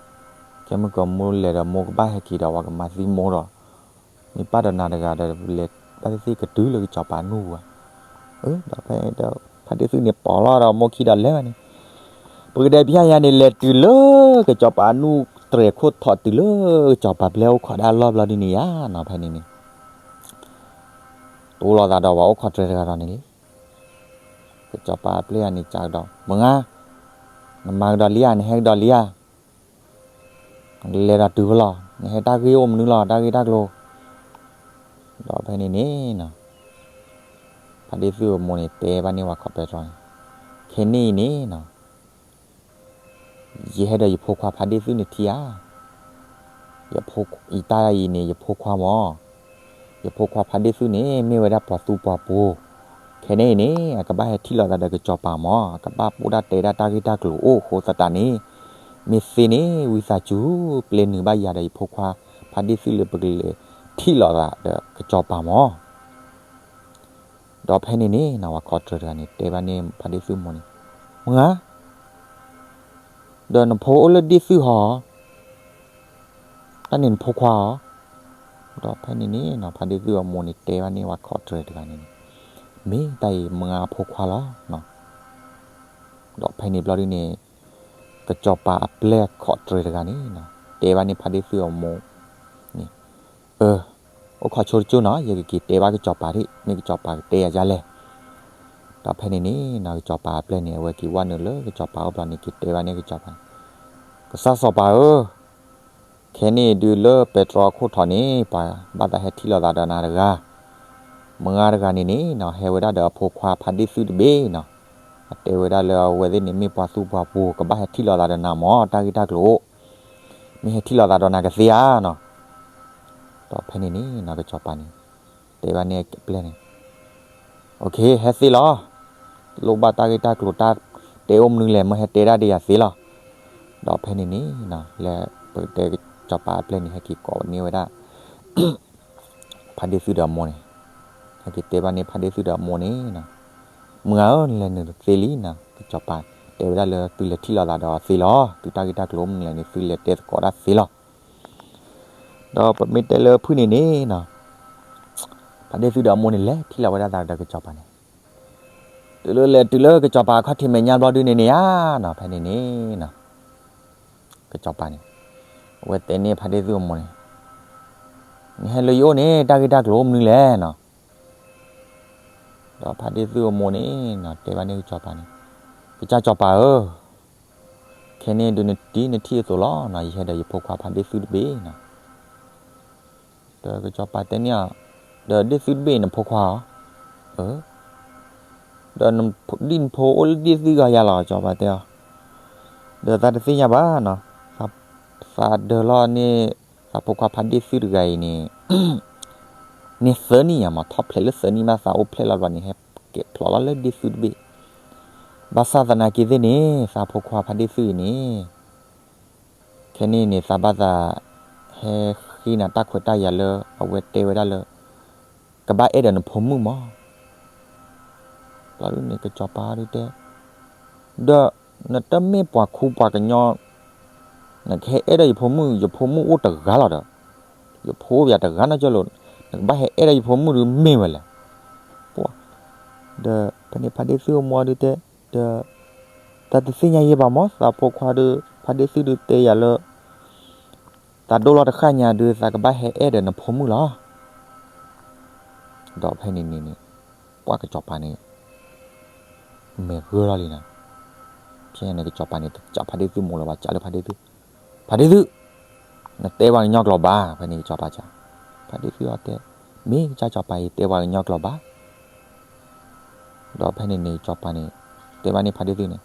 ကဲမုၢ်ကမိၢ်လဲၤဒီးမိၢ်ကဘၣ်ဟဲက့ၤဒီး ပှၤကမၤသံမိၢ်ဒီး မ့ၢ်ပၢ်ဒီးနၤတဂၤဒီး လဲၤဘၣ်သ့ၣ်သ့ၣ်ကတုၤလၢကစီၤပၤနူၢ်ပူၤဧါ. ဒီးဖဲ ဖါတ့ၢ်သုန့ၣ်ပိာ်လီၤဒီးမိၢ်ခံဒီးလဲၤဘၣ်န့ၣ်, ပကတဲဖဲညါန့ၣ် လဲၤတုၤလၢကစီၤပၤနူၢ်တြဲၤခိၣ်ထီးတုၤလၢကစီၤပၤပျဲၢ်အိၣ်ခိးဒၣ်လီၢ်ဘျီဒုန့ၣ်ယါနီၤ ဖဲန့ၣ်န့ၣ် တိလိာ်သးဒီးပှၤအိၣ်ခိးတြဲၤတဂၤဒီးန့ၣ်လံ. ကစီၤပၤပျဲၢ်ဂၤန့ၣ် ကးကဒီး မုၢ်ဂၤ, နမၤကဒီးလံဧါ, နဟဲကဒီးလံဧါ, နလဲၤဒီးတုၤဖဲလဲၣ်, နဟဲတၢ်ဂ့ၢ်အိၣ်မနုၤလဲၣ်, တၢ်ဂ့ၢ်တၢ်ကျိၤ. ဒီးဖဲန့ၣ်န့ၣ်နီၤ, ဖါတ့ၢ်သုအမိၢ်န့ၣ် တဲဘၣ်န့ၢ်ပှၤခိးတြဲၤတဂၤန့ၣ်, ခဲန့ၣ်အံၤန့ၣ်နီၤ ယဟဲဒီးယဖိခွါဖါတ့ၢ်သုန့ၣ်ထံၣ်ဧါ. ယဖိ, ယတၢ်အံၤန့ၣ် ယဖိခွါမၢ်, ယဖိခွါဖါတ့ၢ်သုန့ၣ် မ့ၢ်ဝဲဒၣ်ပှၤသူပှၤပှိၤ, ခဲန့ၣ်အံၤန့ၣ် အကဘၣ်ဟဲထံၣ်လိာ်သးဒီးကစီၤပၤမၢ်, အကဘၣ်ပိၢ်ဒၣ်တဲဒၣ်တၢ်ဂ့ၢ်တၢ်ကျိၤအိၣ်အဃိသတးန့ၣ်, မ့ၢ်သ့န့ၣ် ဝံသးစူၤ ပျဲနုာ်ဘၣ်ယၤဒီးယဖိခွါ ဖါတ့ၢ်သုလၢပကလဲၤထံၣ်လိာ်သးဒီးကစီၤပၤမၢ်. ဒီးဖဲန့ၣ်န့ၣ်နီၤ ပှၤခိးတြဲၤတဂၤန့ၣ် တဲဘၣ်န့ၢ်ဖါတ့ၢ်သုအမိၢ်န့ၣ်, မုၢ်ဂၤ, ဒီးနဖိအိၣ်လၢဒ့ၣ်သုဟီဧါ, တၢ်န့ၣ်နဖိခွါဧါ. ဒီးဖဲန့ၣ်န့ၣ်နီၤ ဖါတ့ၢ်သုအမိၢ်န့ၣ် တဲဘၣ်န့ၢ်ပှၤခိးတြဲၤတဂၤန့ၣ်န့ၣ်, မ့ၢ်တၢ်အံၤမုၢ်ဂၤအဖိခွါလီၤ. ဒီးဖဲန့ၣ်ဘျီဒုန့ၣ် ကစီၤပၤအပျဲၢ်ခိးတြဲၤတဂၤန့ၣ်နီၤ တဲဘၣ်န့ၢ်ဖါတ့ၢ်သုအမိၢ်န့ၣ်, အၢ, အိၣ်ခိးဆိတကၠိၢ်နီၤ, ယကက့ၤတဲဘၣ်ကစီၤပၤဒၣ် မ့ၢ်ကစီၤပၤကတဲယၤဒ်လဲၣ်. ဒီးဖဲန့ၣ်န့ၣ်နီၤ ကစီၤပၤအပျဲၢ်န့ၣ် အဝဲက့ၤဝဲနုာ်လၢကစီၤပၤအိၣ်ဘျီန့ၣ် က့ၤတဲဘၣ်န့ၢ်ကစီၤပၤ, ကစၢ်စီၤပၤဧၢ, ခဲန့ၣ်ဒုးလၢပဲတြီခိၣ်ထီးန့ၣ် ပှၤဘၣ်သးဟဲထံၣ်လိာ်သးဒီးနၤတဂၤ, မုၢ်ဂၤတဂၤန့ၣ်န့ၣ်နီၤ ဟဲဝဲဒၣ်ဒီးအဖိခွါဖါတ့ၢ်သုတဘ့ၣ်နီၤ, အတဲဝဲဒၣ်လၢအဝဲသ့ၣ်န့ၣ် မ့ၢ်ပှၤသူပှၤပှိၤ ကဘၣ်ဟဲထံၣ်လိာ်သးဒီးနၤမၢ် တၢ်ဂ့ၢ်တၢ်ကျိၤအိၣ်, မ့ၢ်ဟဲထံၣ်လိာ်သးဒီးနၤကသ့ဧါနီၤ. ဒီးဖဲန့ၣ်န့ၣ်နီၤ ကစီၤပၤန့ၣ် တဲဘၣ်န့ၢ်အပျဲၢ်န့ၣ်, အိၣ်ခ့ ဟဲသ့လီၤ, လိၣ်ဘၣ်တၢ်ဂ့ၢ်တၢ်ကျိၤတၢ်တဲအိၣ်မနုၤလဲၣ် မ့ၢ်ဟဲတဲဒၣ်ဒီးယၤသ့လီၤ. ဒီးဖဲန့ၣ်န့ၣ်နီၤ လၢပတဲကစီၤပၤအပျဲၢ်န့ၣ် ဟဲက့ၤကိးန့ၢ်ဝဲဒၣ် ဖါဒ့ၣ်သုဒီးအမိၢ်န့ၣ်, ဟဲက့ၤတဲဘၣ်န့ၢ်ဖါဒ့ၣ်သုဒီးအမိၢ်န့ၣ်နီၤ, မုၢ်ဂၤဧၢ နလဲၤနုာ်သ့လံနီၤ, ကစီၤပၤတဲဝဲဒၣ်လၢသုလဲၤထံၣ်လိာ်သးဒီးအီၤသ့လီၤ, သုတၢ်ဂ့ၢ်တၢ်ကျိၤမနုၤလဲၣ်န့ၣ် သုလဲၤတဲသကိးဒၣ်သ့လီၤ. ဒီးပမ့ၢ်တဲလၢဖုၣ်န့ၣ်န့ၣ်နီၤ, ဖါဒ့ၣ်သုဒီးအမိၢ်န့ၣ် လဲၤထံၣ်လိာ်ဝဲဒၣ်သးဒီးကစီၤပၤန့ၣ်, တုၤလၢလဲၤတုၤလၢကစီၤပၤအခီၣ်ထံးမဲာ်ညါဘျီဒုန့ၣ်န့ၣ်ဧါနီၤ, ဖဲန့ၣ်န့ၣ်နီၤ ကစီၤပၤန့ၣ် အဝဲတဲန့ၢ်ဖါဒ့ၣ်သုအမိၢ်န့ၣ်, နဟဲလၢယအိၣ်န့ၣ် တၢ်ဂ့ၢ်တၢ်ကျိၤအိၣ်မနုၤလဲၣ်နီၤ. ဒီးဖါဒ့ၣ်သုအမိၢ်န့ၣ်နီၤ တဲဘၣ်န့ၢ်ကစီၤပၤန့ၣ်, ကစၢ်စီၤပၤဧၢ, ခဲန့ၣ်ဒုးနတံၤနထံၣ်အသိးလီၤနီၤ, ယဟဲဒီးယဖိခွါဖါဒ့ၣ်သုတဘ့ၣ်နီၤ. ဒီးကစီၤပၤတဲန့ၢ်အီၤ, ဒီးဒ့ၣ်သုတဘ့ၣ်နဖိခွါဧါ. အၢ, ဒီးဒ့ၣ်နဖိအိၣ်လၢဒ့ၣ်သုဂၤယၤလီၤ ကစီၤပၤတဲအီၤ. ဒီးသးတသ့ၣ်ညါဘၣ်နီၤ, သးဒၢလီၤန့ၢ် သးဖိခွါဖါဒ့ၣ်သုတဂၤအံၤန့ၣ် န့ၣ်သၢနံၣ်ညါမး ထီၣ်ဖျဲးလၢသၢနံၣ်ဘၣ် သးအိၣ်ဖျဲၣ်လီၤဘျီန့ၣ် ဟဲကဲးဖျိးလီၤလၢဒ့ၣ်သုတဘ့ၣ်. ဘၣ်ဆၣ်သနာ်က့သ့ၣ်န့ၣ် သးဖိခွါဖါဒ့ၣ်သုအံၤန့ၣ် ခဲန့ၣ်န့ၣ် သးဘၣ်သး ဟဲဃ့နၤတၢ်ခွဲးတၢ်ယာ်လၢ အဝဲတဲဝဲဒၣ်လၢ ကဘၣ်အဲၣ်ဒီးနဖိမုၣ်မး. ဘျီဒုန့ၣ် ကစီၤပၤဒုတဲ ဒီးနတမ့ၢ်ပှၤခူပှၤကညီ, နကဟဲအဲၣ်ဒီးယဖိမုၣ်, ယဖိမုၣ်အိၣ်တဂၤလီၤဒီး, ယဖိအိၣ်ပယၤတဂၤနီတကၠိလိၤ, နကဘၣ်ဟဲအဲၣ်ဒီးယဖိမုၣ်ဒုးမ့ၢ်ဝဲလဲၣ်. ပှၤ, ဒီးဖဲန့ၣ်ဖါဒ့ၣ်သုအမိၢ်ဒုတဲ, ဒီး တၢ်တသ့ၣ်ညါယဲဘၣ်မး, သးဖိခွါဒုး ဖါဒ့ၣ်သုဒုးတဲယၤလၢ သးဒိၣ်လီၤတဃၣ်ညါဒုး သးကဘၣ်ဟဲအဲၣ်ဒီးနဖိမုၣ်လီၤ. ဒီးဖဲန့ၣ်န့ၣ်န့ၣ် ပှၤကစီၤပၤန့ၣ် မဲာ်ဂၢၢ်လီၤလံနၤ. ဖဲန့ၣ်ကစီၤပၤန့ၣ် တစံးဖါဒ့ၣ်သုမိၢ်လၢၤဘၣ်, စံးလၢဖါဒ့ၣ်သု, ဖါဒ့ၣ်သု, နတဲပှၤကညီကျိာ်ဘၣ်. ဖဲန့ၣ်ကစီၤပၤစံး, ဖါဒ့ၣ်သုအီၤတဲ, မ့ၢ်ကစၢ်စီၤပၤအံၤ တဲပှၤကညီကျိာ်ဘၣ်. ဒီးဖဲန့ၣ်န့ၣ် စီၤပၤန့ၣ် တဲဘၣ်န့ၣ်ဖါဒ့ၣ်သုန့ၣ်,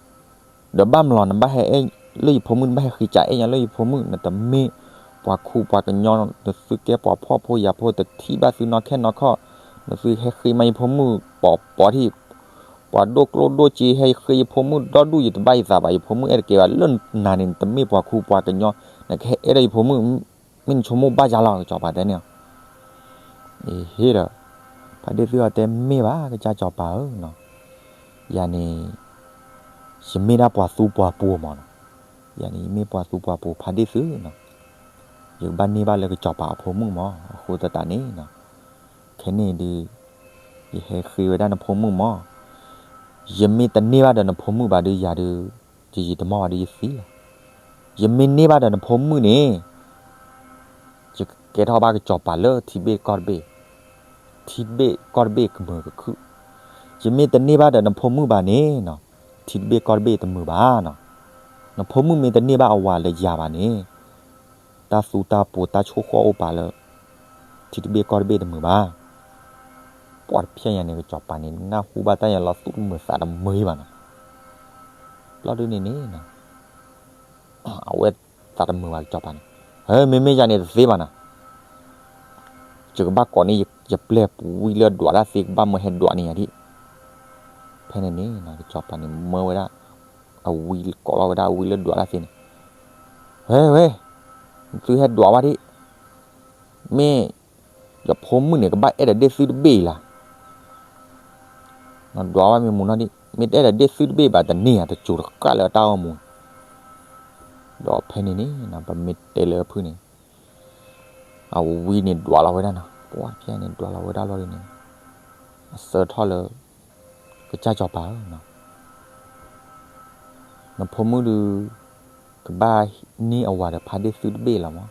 ဒီးဘၣ်မနုၤလီၤ နဘၣ်ဟဲအဲၣ်လၢယဖိမုၣ်, နဘၣ်ဟဲဃ့စံးအဲၣ်ညါလၢယဖိမုၣ်, နတမ့ၢ်ပှၤခူပှၤကညီ, နသုကဲပှၤဖှီၣ်ဖိယာ်ဖိ တထံၣ်ဘၣ်သုနီၢ်ခဲနီၢ်ခီၣ်, နသုဟဲဃ့မးယဖိမုၣ် ပိာ်ပိာ်ထံၣ်, ပှၤဒိၣ်ကျိၣ်ဒိၣ်စ့ ဟဲဃ့ယဖိမုၣ်ဒီဒူၣ် ယတဘၣ်ယသးဘၣ်, ယဖိမုၣ်အဲၣ်တကဲဘၣ်, လၢနၤန့ၣ် နတမ့ၢ်ပှၤခူပှၤကညီ, နကဟဲအဲၣ်ဒီးယဖိမုၣ်, မ့ၢ်နဆိကမိၣ်ဘၣ်ယါလီၤ ကစီၤပၤတဲန့ၣ်. အဟ့ဒီး ဖါဒ့ၣ်သုအီၤတဲ မ့ၢ်ဘၣ် ကစၢ်စီၤပၤဧၢ, ယၤန့ၣ် ယမ့ၢ်ဒၣ်ပှၤသူပှၤပှိၤမးနီၤ, ယၤန့ၣ် ယမ့ၢ်ပှၤသူပှၤပှိၤဖါဒ့ၣ်သုနီၤ, ယကဘၣ်န့ၢ်ဘၣ်လၢကစီၤပၤအဖိမုၣ်မး, အဃိသတးန့ၣ်နီၤ, ခဲန့ၣ်ဒုး ယဟဲဃ့ဝဲဒၣ်နဖိမုၣ်မး, ယမ့ၢ်တန့ၢ်ဘၣ်ဒီးနဖိမုၣ်ဘၣ်ဒုးယၤဒုး, ယယံာ်တမီၢ်ဘၣ်ဒုးယသံလီၤ. ယမ့ၢ်န့ၢ်ဘၣ်ဒီးနဖိမုၣ်န့ၣ် ယကကဲထီၣ်ဘၣ်ကစီၤပၤလၢထံတဘ့ၣ်ကီၢ်တဘ့ၣ်, ထံတဘ့ၣ်ကီၢ်တဘ့ၣ်ကမုာ်ကခုၣ်, ယမ့ၢ်တန့ၢ်ဘၣ်ဒီးနဖိမုၣ်ဘၣ်န့ၣ်နီၤ, ထံတဘ့ၣ်ကီၢ်တဘ့ၣ်တမုာ်ဘၣ်နီၤ, နဖိမုၣ်မ့ၢ်တန့ၢ်ဘၣ်အဝၤလၢယၤဘၣ်န့ၣ် တၢ်သူတၢ်ပှိၤတၢ်ဆိၣ်ဃီၣ်အိၣ်ပာ်လၢ ထံတဘ့ၣ်ကီၢ်တဘ့ၣ်တမုာ်ဘၣ်. ပှၤတဖျဲညါန့ၣ် ကစီၤပၤန့ၣ် နၢ်ဟူဘၣ်တၢ်ယၤလီၤ သူၣ်တမုာ်သးတမုာ်ဘၣ်နီၤ. ဘျီဒုန့ၣ်န့ၣ် အဝဲသးတမုာ်ဘၣ်ကစီၤပၤန့ၣ်, မ့မ့ၢ်ယၤန့ၣ်တသ့ဘၣ်နီၤ, ယကဘၣ်ကိးန့ၢ်ယပျဲၢ်ပူၤဝံလၢဒွးတၢ်သ့ ကဘၣ်မၢဟဲဒွးန့ၢ်ယၤဒံး. ဖဲန့ၣ်န့ၣ် ကစီၤပၤန့ၣ် မၢဝဲဒၣ် အဝံကိးလီၤဝဲဒၣ်အဝံလၢဒွးတၢ်သ့န့ၣ်, ဝဲဝဲ, နသုဟဲဒွးဝဲဒံး, မ့ၢ်ယဖိမုၣ်န့ၣ် ကဘၣ်အဲၣ်ဒီးဒ့ၣ်သုတဘ့ၣ်အံၤလီၤ. နဒွးဝဲမ့ၢ်မူနီၢ်ဒံး, မ့ၢ်တအဲၣ်ဒီးဒ့ၣ်သုတဘ့ၣ်ဘၣ်တန့ၢ်ဧါ, တစိၤတဃၣ်လၢအတၢ်အိၣ်မူ. ဒီးဖဲန့ၣ်န့ၣ် ပမ့ၢ်တဲလၢအဖုၣ်န့ၣ် အဝံန့ၣ်ဒွးလီၤဝဲဒၣ်နီၤ, ပှၤတဖျဲန့ၣ် ဒွးလီၤဝဲဒၣ်လီၤဒ်န့ၣ်, အဆၢထီၣ်လၢ ကစၢ်စီၤပၤဧၢ, နဖိမုၣ်ဒုး ကဘၣ်န့ၢ်အဝၤဒီးဖါဒ့ၣ်သုတဘ့ၣ်လီၤမး.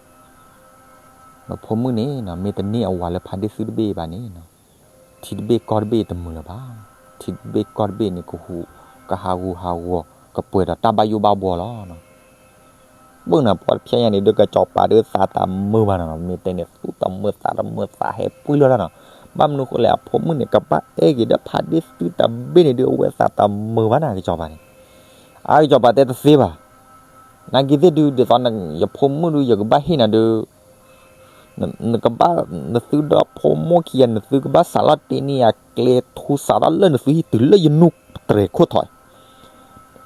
နဖိမုၣ်န့ၣ် မ့ၢ်တန့ၢ်အဝၤလၢဖါဒ့ၣ်သုတဘ့ၣ်ဘၣ်န့ၣ် ထံတဘ့ၣ်ကီၢ်တဘ့ၣ်တမုာ်လၢၤဘၣ်. ထံတဘ့ၣ်ကီၢ်တဘ့ၣ်န့ၣ် ကဟူးကဟးဂူာ်ဟးဂီၤ ကပှဲၤဒီးတၢ်ဘၣ်ယိၣ်ဘၣ်ဘှီလီၤ. ဘၣ်နၤ ပှၤတဖျဲညါန့ၣ် ဒုးကစီၤပၤဒုးသးတမုာ်ဘၣ်နီၤ, မ့ၢ်တဲန့ၣ် သူၣ်တမုာ်သးတမုာ် သးဟဲပှံၢ်လီၤတၢ်နီၤ. ဘၣ်မနုၤဃိလဲၣ် အဖိမုၣ်န့ၣ် ကဘၣ်အဲၣ်က့ၤဒီးဖါဒ့ၣ်သုတဘ့ၣ်န့ၣ်ဒုး အဝဲသးတမုာ်ဘၣ်နၤ ကစီၤပၤန့ၣ်. အါ ကစီၤပၤတဲတသ့ဘၣ်, နာ်က့သ့ၣ်ဒုး ဒ်သိးယဖိမုၣ်ဒုး ယကဘၣ်ဟ့ၣ်နၤဒုး နကဘၣ် နသုဒီဖိမိၢ်ခံဂၤ နသုကဘၣ်စးလီၤတ့န့ၢ်ယၤကျဲထူစးထီၣ်လၢနသုဟံၣ်တုၤလၢယနူၢ်တြဲၤခိၣ်ထီၣ်အံ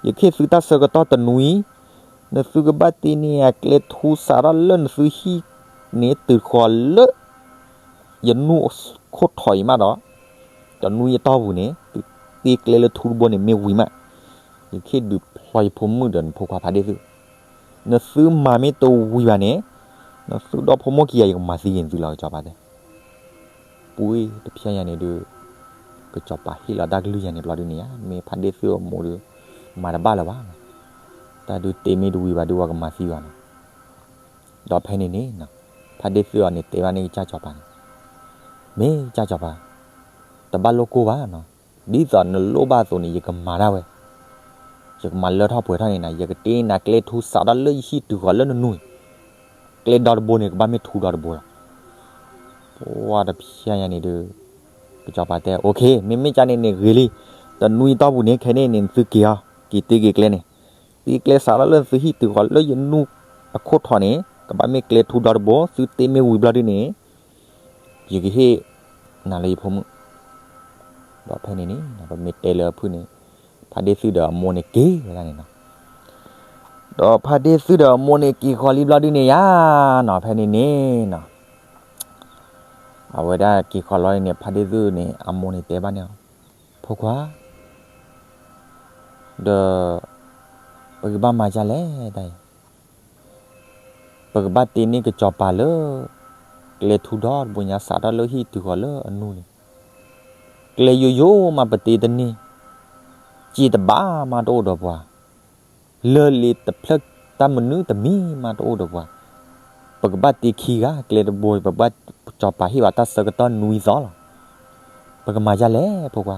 ၤ, ယကဟ့ၣ်သုတၢ်ဆၢကတီၢ်တနွံ, နသုကဘၣ်တ့န့ၢ်ယၤကျဲထူစးထီၣ်လၢနသုဟံၣ်န့ၣ် တုၤဃီၤလၢ ယနူၢ်ခိၣ်ထီၣ်အံၤမးဒီး, တနွံအတီၢ်ပူၤန့ၣ် သုတ့ကျဲလၢထူတဘိန့ၣ်မ့ၢ်ဝံၤမး, ယကဟ့ၣ်ဒုးဖျီယဖိမုၣ်ဒီးနဖိခွါဖါဒ့ၣ်သု, နသုမၤမ့ၢ်တဝံၤဘၣ်န့ၣ်, နသုဒီဖိမိၢ်ခံဂၤ ယကမၤသံက့ၤနသုလီၤ ကစီၤပၤတဲ. ပှၤတဖျဲညါန့ၣ်ဒုး ကစီၤပၤဟ့ၣ်လီၤတၢ်ကလုၢ်ယၤန့ၣ်ဘျီဒုးန့ၣ်ဧါ, မ့ၢ်ဖါဒ့ၣ်သုအမိၢ်ဒုး မၤတဘၣ်လၢၤဘၣ်, တၢ်ဒုးတ့မ့ၢ်တဝံၤဘၣ်ဒုး ပှၤကမၤသံဘၣ်နီၤ. ဒီးဖဲန့ၣ်န့ၣ် ဖါဒ့ၣ်သုအီၤန့ၣ်တဲဘၣ်န့ၣ်ကစၢ်စီၤပၤန့ၣ်, မ့ၢ်ကစၢ်စီၤပၤ, တဘၣ်လိၣ်ကိၢ်ဘၣ်နီၤ, ဒ်သိးနလိၣ်ဘၣ်အသိးန့ၣ် ယကမၤဒၣ်ဝဲ, ယကမၤလၢထီၣ်ပှဲၤထီၣ်န့ၣ်နၤ, ယကတ့နၤကျဲထူစးထီၣ်လၢယဟံၣ်တုၤဃီၤလၢနနူၢ်, ကျဲဒီတဘိန့ၣ် ကဘၣ်မ့ၢ်ထူဒီတဘိလီၤ. ပှၤတဖျဲညါန့ၣ်ဒုး ကစီၤပၤတဲ OK, မ့မ့ၢ်ကန့ၣ်န့ၣ်ဂ့ၤလံ, တနွံအတီၢ်ပူၤန့ၣ် ခဲန့ၣ်န့ၣ် နသုက့ၤအီၤ, က့ၤတ့က့ၤကျဲန့ၣ်, တ့ကျဲစးထီၣ်လၢသုဟံၣ်တုၤဃီၤလၢယနူၢ်အခိၣ်ထီၣ်န့ၣ် ကဘၣ်မ့ၢ်ကျဲထူဒီတဘိ, သုတ့မ့ၢ်ဝံၤဘျီဒုးန့ၣ် ယကဟ့ၣ် နၤလၢယဖိမုၣ်. ဒီးဖဲန့ၣ်န့ၣ် ပမ့ၢ်တဲလၢအဖုၣ်န့ၣ် ဖါဒ့ၣ်သုဒီးအမိၢ်န့ၣ်က့ၤဝဲဒၣ်န့ၣ်နီၤ. ဒီးဖါဒ့ၣ်သုဒီးအမိၢ်န့ၣ်က့ၤဃီၤလံဘျီဒုန့ၣ်ယါနီၤ, ဖဲန့ၣ်န့ၣ်နီၤ အဝဲဒၣ်က့ၤဃီၤလီၤန့ၣ် ဖါဒ့ၣ်သုန့ၣ် အမိၢ်န့ၣ်တဲဘၣ်န့ၣ်, ဖိခွါ ဒီး ပကဘၣ်မၤဒ်လဲၣ်တၢ်အံၤ, ပကဘၣ်တ့န့ၢ်ကစီၤပၤလၢ ကျဲထူဒီတဘိညါ စးထီၣ်လၢဟံၣ်တုၤဃီၤလၢအနူန့ၣ်, ကျဲယိယိမးပတ့တန့ၢ်, စ့တဘၣ်မးတအိၣ်ဒီးပှၤ, လၢၢ်လ့တဖျၢၣ်တၢ်မနုၤတမံၤမးတအိၣ်ဒီးပှၤ, ပကဘၣ်တ့ခံဂၤကျဲတဘိ, ပဘၣ်ကစီၤပၤဟ့ၣ်ဘၣ်တၢ်ဆၢကတီၢ်နွံသီလီၤ. ပကမၤဒ်လဲၣ်ဖိခွါ,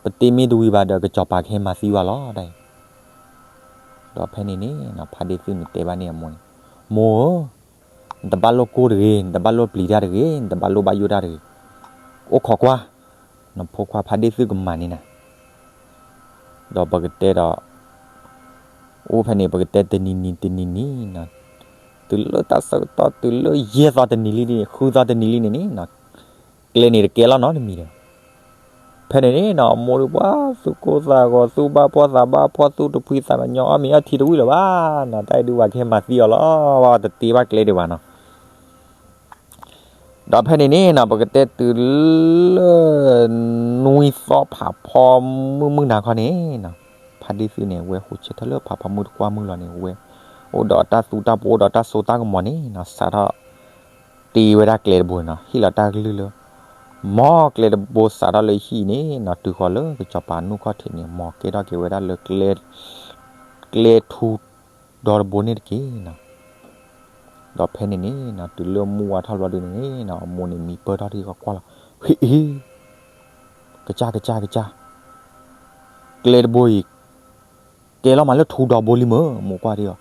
ပတ့မ့ၢ်တဝံၤဘၣ်ဒီး ကစီၤပၤကဟဲမၤသံဝဲလီၤတၢ်အံၤ. ဒီးဖဲန့ၣ်န့ၣ် ဖါဒ့ၣ်သုန့ၣ်တဲဘၣ်န့ၢ်အမိၢ်န့ၣ်, မိၢ်ဧၢ, နတဘၣ်လိၣ်ကိၢ်တဂ့ၤ, နတဘၣ်လိၣ်ပျံၤတၢ်တဂ့ၤ, နတဘၣ်လိၣ်ဘၣ်ယိၣ်တၢ်တဂ့ၤ, အိၣ်ခိးကွၢ်, နဖိခွါဖါဒ့ၣ်သုကမၤန့ၢ်နၤ. ဒီးပကတဲဒီး အိၣ်ဖဲန့ၣ် ပကတဲတနံၤနံၤတနံၤနံၤနီၤ, တုၤလၢတၢ်ဆၢကတီၢ်တုၤလၢယဲၢ်သီတနံၤလံန့ၣ် ဃုသီတနံၤလံန့ၣ်န့ၣ်နီၤ, ကျဲန့ၣ်တကဲလီၤနီတမံၤဒီး, ဖဲန့ၣ်န့ၣ်နီၤ အမိၢ်ဒုးပှၤသူၣ်ကိၢ်သးဂီၤ သူၣ်ဘၣ်ဖှီၣ်သးဘၣ်ဖှီၣ် သူၣ်တဖှံသးညီညီ အီၣ်မ့ၤအီထံတဝံၣ်လၢၤဘၣ်နီၤ, တၢ်အံၤဒုးပှၤကဟဲမၤသံအီၤလီၤ, ပှၤတတ့ဘၣ်ကျဲဒံးဘၣ်နီၤ. ဒီးဖဲန့ၣ်န့ၣ်နီၤ ပကတဲတုၤလၢ နွံသီဖးဖီမုၢ်မုၢ်နၤခီန့ၣ်နီၤ, ဖါဒ့ၣ်သုန့ၣ် ဝဲဟိးဆၢထၢၣ်လၢဖးဖီမုၢ်တကွၢ်မုၢ်လီၤန့ၣ် ဝဲ အိၣ်ဒီးတၢ်သူတၢ်ပှီၤ အိၣ်ဒီးတၢ်စိတၢ်ကမီၤန့ၣ်နီၤ စးထီၣ် တ့ဝဲဒၣ်ကျဲတဘိနီၤ, ဟ့ၣ်လီၤတၢ်ကလုၢ်လၢ မ်ကျဲတဘိစးထီၣ်လၢဟံၣ်န့ၣ်နီၤ တုၤဃီၤလၢကစီၤပၤနူၢ်ခီၣ်ထံးန့ၣ် မ်ကဲထီၣ်က့ၤဝဲဒၣ်လၢ ကျဲထူဒီတဘိန့ၣ်တက့ၢ်နီၤ. ဒီးဖဲန့ၣ်န့ၣ်နီၤ တုၤလၢမုၢ်ဝါထီၣ်ဘျီဒုန့ၣ်နီၤ အမိၢ်န့ၣ်မံပၢၢ်ထီၣ်ထံကကွၢ်လီၤ, ဟ့ၣ်အ့, ကစၢ်ကစၢ်ကစၢ်, ကျဲတဘိအံၤ ကဲလီၤမးလၢထူဒီဘိလံမ့ၢ် မိၢ်ကွၢ်ဒံးအီၤ.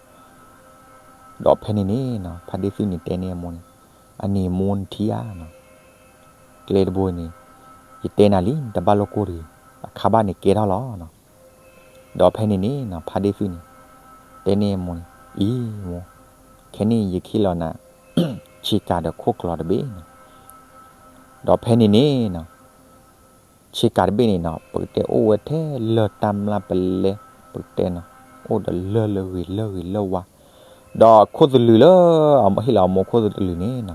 ဒီးဖဲန့ၣ်န့ၣ်နီၤ ဖါဒ့ၣ်သုန့ၣ်တဲန့ၢ်အမိၢ်န့ၣ်, အန့ၣ်မိၢ်နထံၣ်ဧါနီၤ, ကျဲတဘိန့ၣ် ယတဲနၤလံ နတဘၣ်လိၣ်ကိၢ်တဂ့ၤ, အခါဘၣ်န့ၣ်ကဲထီၣ်လီၤနီၤ. ဒီးဖဲန့ၣ်န့ၣ်နီၤ ဖါဒ့ၣ်သုန့ၣ် တဲန့ၢ်အမိၢ်န့ၣ်, အံၤမိၢ်, ခဲန့ၣ်ယကဟ့ၣ်လီၤနၤ ဆ့ကၤဒီးခိၣ်ကျီၤတဘ့ၣ်နီၤ. ဒီးဖဲန့ၣ်န့ၣ်နီၤ ဆ့ကၤတဘ့ၣ်န့ၣ်နီၤ ပကတဲအိၣ်ဝဲထဲလၢၢ်တၢ်မျၢ်ပလဲ ပကတဲနီၤ အိၣ်ဒီးလၢၢ်လၢဂ့ၤလၢဂ့ၤလၢဝါ, ဒီးခိၣ်သလုးလၢ ဟ့ၣ်လီၤအမိၢ်ခိၣ်သလုးန့ၣ်နီၤ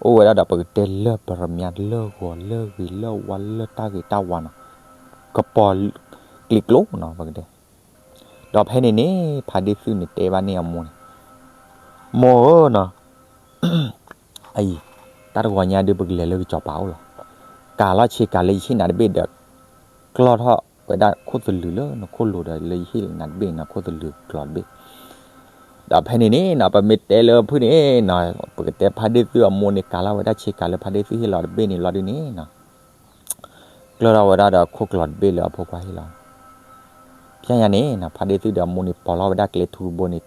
အိၣ်ဝဲဒၣ်ဒီးပကတဲလၢၢ်ပရမၠါ လၢၢ်ဂီၤလၢဂ့ၤလၢဝါလၢၢ်တၢ်ဂ့ၤတၢ်ဝါနီၤ, ကပီၤကျံၤကျိနီၤ ပကတဲ. ဒီးဖဲန့ၣ်န့ၣ် ဖါဒ့ၣ်သုန့ၣ်တဲဘၣ်န့ၢ်အမိၢ်န့ၣ်, မိၢ်ဧၢနီၤ အံၤ တၢ်တဂီၤညါဒုးပကလဲၤလၢကစီၤပၤအိၣ်လီၤ. ကၤလီၤဆ့ကၤလၢယဟ့ၣ်နၤတဘ့ၣ်ဒီး ကျီၢ်ထီၣ်ဝဲဒၣ်ခိၣ်သလုးလၢနခိၣ်လိၤဒီး လၢယဟ့ၣ်နၤတဘ့ၣ်န့ၣ် ခိၣ်သလုးကျီၤတဘ့ၣ်. ဒီးဖဲန့ၣ်န့ၣ်နီၤ ပမ့ၢ်တဲလၢဖုၣ်န့ၣ်နီၤ ပကတဲဖါဒ့ၣ်သုအမိၢ်န့ၣ် ကၤလီၤဝဲဒၣ်ဆ့ကၤလၢဖါဒ့ၣ်သုဟ့ၣ်လီၤတဘ့ၣ်န့ၣ်လီၤဒုန့ၣ်နီၤ ကျီၢ်ထီၣ်ဝဲဒၣ်ဒီးခိၣ်ကျီၤတဘ့ၣ်လၢအဖိခွါဟ့ၣ်လီၤ. ဖဲညါန့ၣ်နီၤ ဖါဒ့ၣ်သုဒီးအမိၢ်န့ၣ် ပိာ်လီၤဝဲဒၣ်ကျဲထူတဘိန့ၣ်,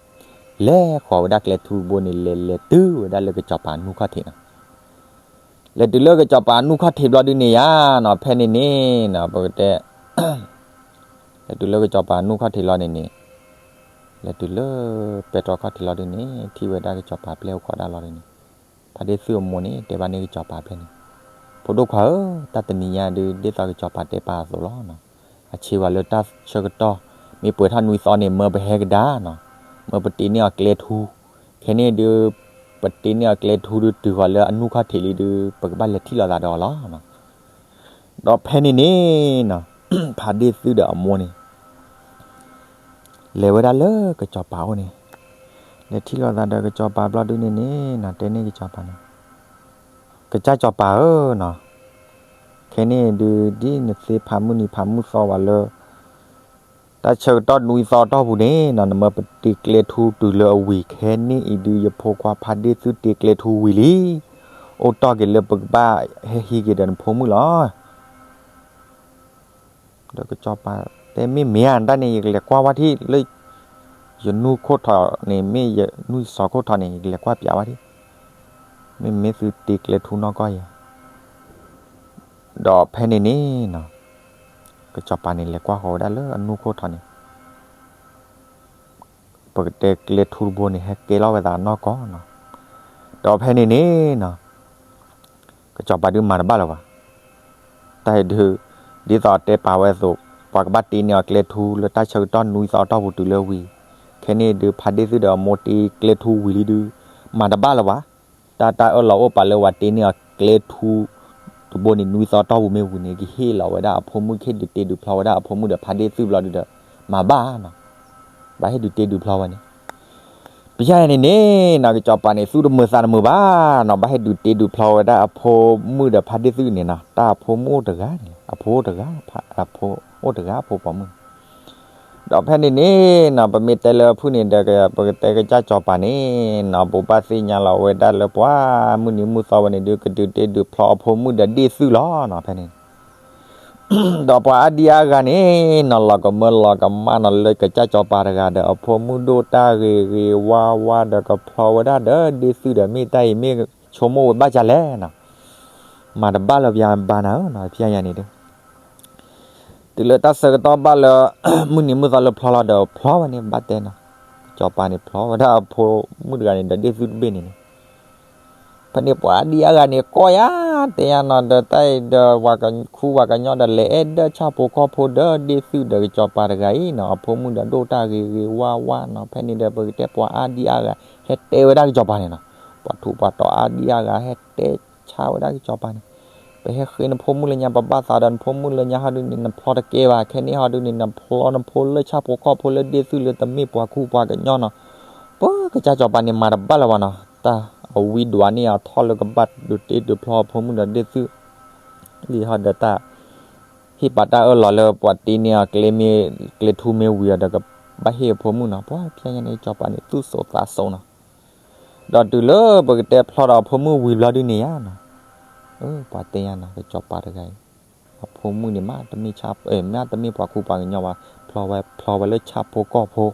လဲၤဃီၤဝဲဒၣ်ကျဲထူတဘိန့ၣ် လဲၤလဲၤတုၤဝဲဒၣ်လၢကစီၤပၤနူၢ်ခီၣ်ထံးနီၤ. လဲၤတုၤလၢကစီၤပၤနူၢ်ခီၣ်ထံးဘျီဒုန့ၣ်ယါနီၤ ဖဲန့ၣ်န့ၣ်နီၤ ပကတဲ လဲၤတုၤလၢကစီၤပၤနူၢ်ခီၣ်ထံးလီၤန့ၣ်န့ၣ်, လဲၤတုၤလၢ ပဲတြီခီၣ်ထံးလီၤဒုန့ၣ် ထံၣ်ဝဲဒၣ်ကစီၤပၤပျဲၢ်အိၣ်ခိးဒၣ်လီၤဒုန့ၣ်, ဖါဒ့ၣ်သုအမိၢ်န့ၣ် တဲဘၣ်န့ၢ်ကစီၤပၤဖဲန့ၣ်, ဖိဒိၣ်ခွါဧၢ, တၢ်တနံၤညါဒုး ဒ်သိးကစီၤပၤတဲပာ်အသိးလီၤနီၤ, အဆ့ဝဲလၢတၢ်ဆၢကတီၢ် မ့ၢ်ပှဲၤထီၣ်နွံသီန့ၣ် မၢပဟဲကဒါနီၤ, မၢပတ့န့ၢ်အီၤကျဲထူ, ခဲန့ၣ်ဒုး ပတ့န့ၢ်အီၤကျဲထူဒုးတုၤဃီၤလၢအနူၢ်ခီၣ်ထံးလံဒုး ပကဘၣ်လဲၤထံၣ်လိာ်သးဒီးအီၤလီၤ. ဒီးဖဲန့ၣ်န့ၣ်နီၤ ဖါဒ့ၣ်သုဒီးအမိၢ်န့ၣ် လဲၤဝဲဒၣ်လၢကစီၤပၤအိၣ်န့ၣ်, လဲၤထံၣ်လိာ်သးဒီးကစီၤပၤဘျီဒုန့ၣ်န့ၣ်နီၤ တဲန့ၢ်ကစီၤပၤန့ၣ်, ကစၢ်စီၤပၤဧၢနီၤ, ခဲန့ၣ်ဒုး ဒ်နသ့ဖးမုၢ်နံၤဖးမုၢ်သီဝဲလၢ တၢ်ဆၢကတီၢ်နွံသီအတီၢ်ပူၤန့ၣ်နီၤ နမၢပတ့ကျဲထူတုၤလၢအဝံၤ ခဲန့ၣ်အံၤဒုး ယဖိခွါဖါဒ့ၣ်သုတ့ကျဲထူဝံၤလံ, အိၣ်တီၢ်က့ၤလၢပကဘၣ်ဟဲဟံးက့ၤဒီးနဖိမုၣ်လီၤ. ဒီးကစီၤပၤတဲ မ့ၢ်မ့ၢ်ဧါ တၢ်န့ၣ် ယကလဲၤကွၢ်ဝဲထံၣ်လၢ ယနူၢ်ခိၣ်ထံးန့ၣ် မ့ၢ်ယနူၢ်စီၤခိၣ်ထံးန့ၣ် ယကလဲၤကွၢ်ပျးဝဲထံၣ်, မ့မ့ၢ်သုတ့ကျဲထူနီၢ်ကီၢ်ယဲ ဒီးဖဲန့ၣ်န့ၣ်နီၤ ကစီၤပၤန့ၣ် လဲၤကွၢ်ဃီၤဝဲဒၣ်လၢအနူၢ်ခိၣ်ထံးန့ၣ် ပကတဲကျဲထူတဘိန့ၣ် ဟဲကဲလီၤဝဲသးနီၢ်ကီၢ်နီၤ. ဒီးဖဲန့ၣ်န့ၣ်နီၤ ကစီၤပၤဒုးမၤတဘၣ်လၢၤဘၣ်. တၢ်အံၤဒုး ဒ်သိးတဲပာ်ဝဲအသိး ပှၤကဘၣ်တ့န့ၢ်အီၤကျဲထူလၢတၢ်ဆၢကတီၢ်နွံသီအတီၢ်ပူၤတုၤလၢဝံၤ, ခဲန့ၣ်ဒုး ဖါဒ့ၣ်သုဒီးအမိၢ်တ့ကျဲထူဝံၤလံဒုး မၤတဘၣ်လၢၤဘၣ်. တၢ်တၢ်အၢၣ်လီၤအိၣ်ပာ်လၢပှၤတ့န့ၢ်အီၤကျဲထူ တဘိန့ၣ် နွံသီအတီၢ်ပူၤမ့ၢ်ဝံၤန့ၣ် ကဟ့ၣ်လီၤဝဲဒၣ်အဖိမုၣ် ကဟ့ၣ်ဒုးတ့ဒုးဖျီဝဲဒၣ်အဖိမုၣ်ဒီးဖါဒ့ၣ်သုဘျီဒုးဒီး မၤဘၣ်နီၤ. ဘၣ်ဟ့ၣ်ဒုးတ့ဒုးဖျီဝဲန့ၣ် ပျဲယၤန့ၣ်န့ၣ်နီၤ ကစီၤပၤန့ၣ် သူၣ်တမုာ်သးတမုာ်ဘၣ်နီၤ, ဘၣ်ဟ့ၣ်ဒုးတ့ဒုးဖျီဝဲဒၣ်အဖိမုၣ်ဒီးဖါဒ့ၣ်သုန့ၣ်နီၤ, တၢ်အဖိမုၣ်အိၣ်တဂၤန့ၣ် အဖိအိၣ်တဂၤ, အဖိအိၣ်တဂၤ အဖိပိာ်မုၣ်န့ၣ်. ဒီးဖဲန့ၣ်န့ၣ်နီၤ ပမ့ၢ်တဲလၢဖုၣ်န့ၣ်ဒီး ပကတဲကစၢ်စီၤပၤန့ၣ်နီၤ ဘိးဘၣ်သ့ၣ်ညါလီၤဝဲဒၣ်လၢပှၤမုၢ်နံၤမုၢ်သီဝဲန့ၣ်ဒုး ကဒုးတ့ဒုးဖျီအဖိမုၣ်ဒီးဒ့ၣ်သုလီၤနီၤ ဖဲန့ၣ် ဒီးပှၤအါဒံအါဂၤန့ၣ်နီၤ လီၤကမၢလီၤကမၣ်နီၤ လၢကစၢ်စီၤပၤတဂၤဒီး အဖိမုၣ်ဒိၣ်တၢ်ဂ့ၤဂ့ၤဝါဝါဒီးကဖျီဝဲဒၣ်ဒီးဒ့ၣ်သုဒီး မ့ၢ်တၢ်အံၤမ့ၢ်ဆိကမိၣ်ဝဲဘၣ်ကလဲၣ်နီၤ, မၤတဘၣ်လၢၤပယၤဘၣ်နၤဧၢနီၤ ဖဲယၤန့ၣ်ဒုး တုၤလၢတၢ်ဆၢကတီၢ်ဘၣ်လၢ မုၢ်နံၤမုၢ်သီလၢဖျီလီၤဒီးဖျီဝဲန့ၣ် ဘၣ်တဲနီၤ, ကစီၤပၤန့ၣ်ဖျီဝဲဒၣ်အဖိမုၣ်တဂၤန့ၣ်ဒီးဒ့ၣ်သုတဘ့ၣ်န့ၣ်န့ၣ် ဖဲန့ၣ်ပှၤအါဒံအါဂၤန့ၣ် ကိးယၤတဲယၤနီၤ ဒီးတၢ်အံၤဒီး ပှၤကခူပှၤကညီဒီး လဲၤအဲၣ်ဒိးဆၣ်ဖိကီၢ်ဖိဒီးဒ့ၣ်သုဒီးကစီၤပၤတဂၤအံၤနီၤ, အဖိမုၣ်ဒီးဒိၣ်တၢ်ဂ့ၤဂ့ၤဝါဝါနီၤ, ဖဲန့ၣ်ဒီးပကတဲပှၤအါဒံအါဂၤ ဟဲတဲဝဲဒၣ်ကစီၤပၤန့ၣ်နီၤ, ပှၤထူးပှၤတီၤအါဒံအါဂၤ ဟဲတဲဆါဝဲဒၣ်ကစီၤပၤန့ၣ်, ပဟဲဃ့နဖိမုၣ်လၢညါ ပဘၣ်သးဒီးနဖိမုၣ်လၢညါဟီဒုန့ၣ် နဖျီတကဲဘၣ်, ခဲန့ၣ်ဟီဒုန့ၣ် နဖျီနဖိလၢဆၣ်ဖိကီၢ်ဖိလၢဒ့ၣ်သုလၢတမ့ၢ်ပှၤခူပှၤကညီနီၤ, ပကစၢ်စီၤပၤန့ၣ်မၤတဘၣ်လၢၤဘၣ်နီၤ, တၢ်အဝံဒွးန့ၢ်အထီၣ်လၢကဘၣ်ဒုးတ့ဒုးဖျီအဖိမုၣ်ဒီးဒ့ၣ်သု လံဟီဒီးတၢ် ဟ့ၣ်ပာ်တၢ်အၢၣ်လီၤလၢပှၤတ့န့ၢ်အီၤကျဲမ့ၢ်ကျဲထူမ့ၢ်ဝံၤအီၤဒီးကဘၣ်ဟ့ၣ်အဖိမုၣ်နီၤ, ပှၤဖဲညါန့ၣ် ကစီၤပၤန့ၣ် သူၣ်စိးသးစိးနီၤ, ဒီးတုၤလၢပကတဲဖျီဒီးအဖိမုၣ်ဝံၤဘျီဒုန့ၣ်ယါနီၤ, ပှၤတဲညါနီၤ ကစီၤပၤတဂၤအံၤ အဖိမုၣ်န့ၣ် မ့ၢ်တမ့ၢ်ပှၤခူပှၤကညီဘၣ်, ဖျီဝဲဖျီဝဲလၢဆၣ်ဖိကီၢ်ဖိ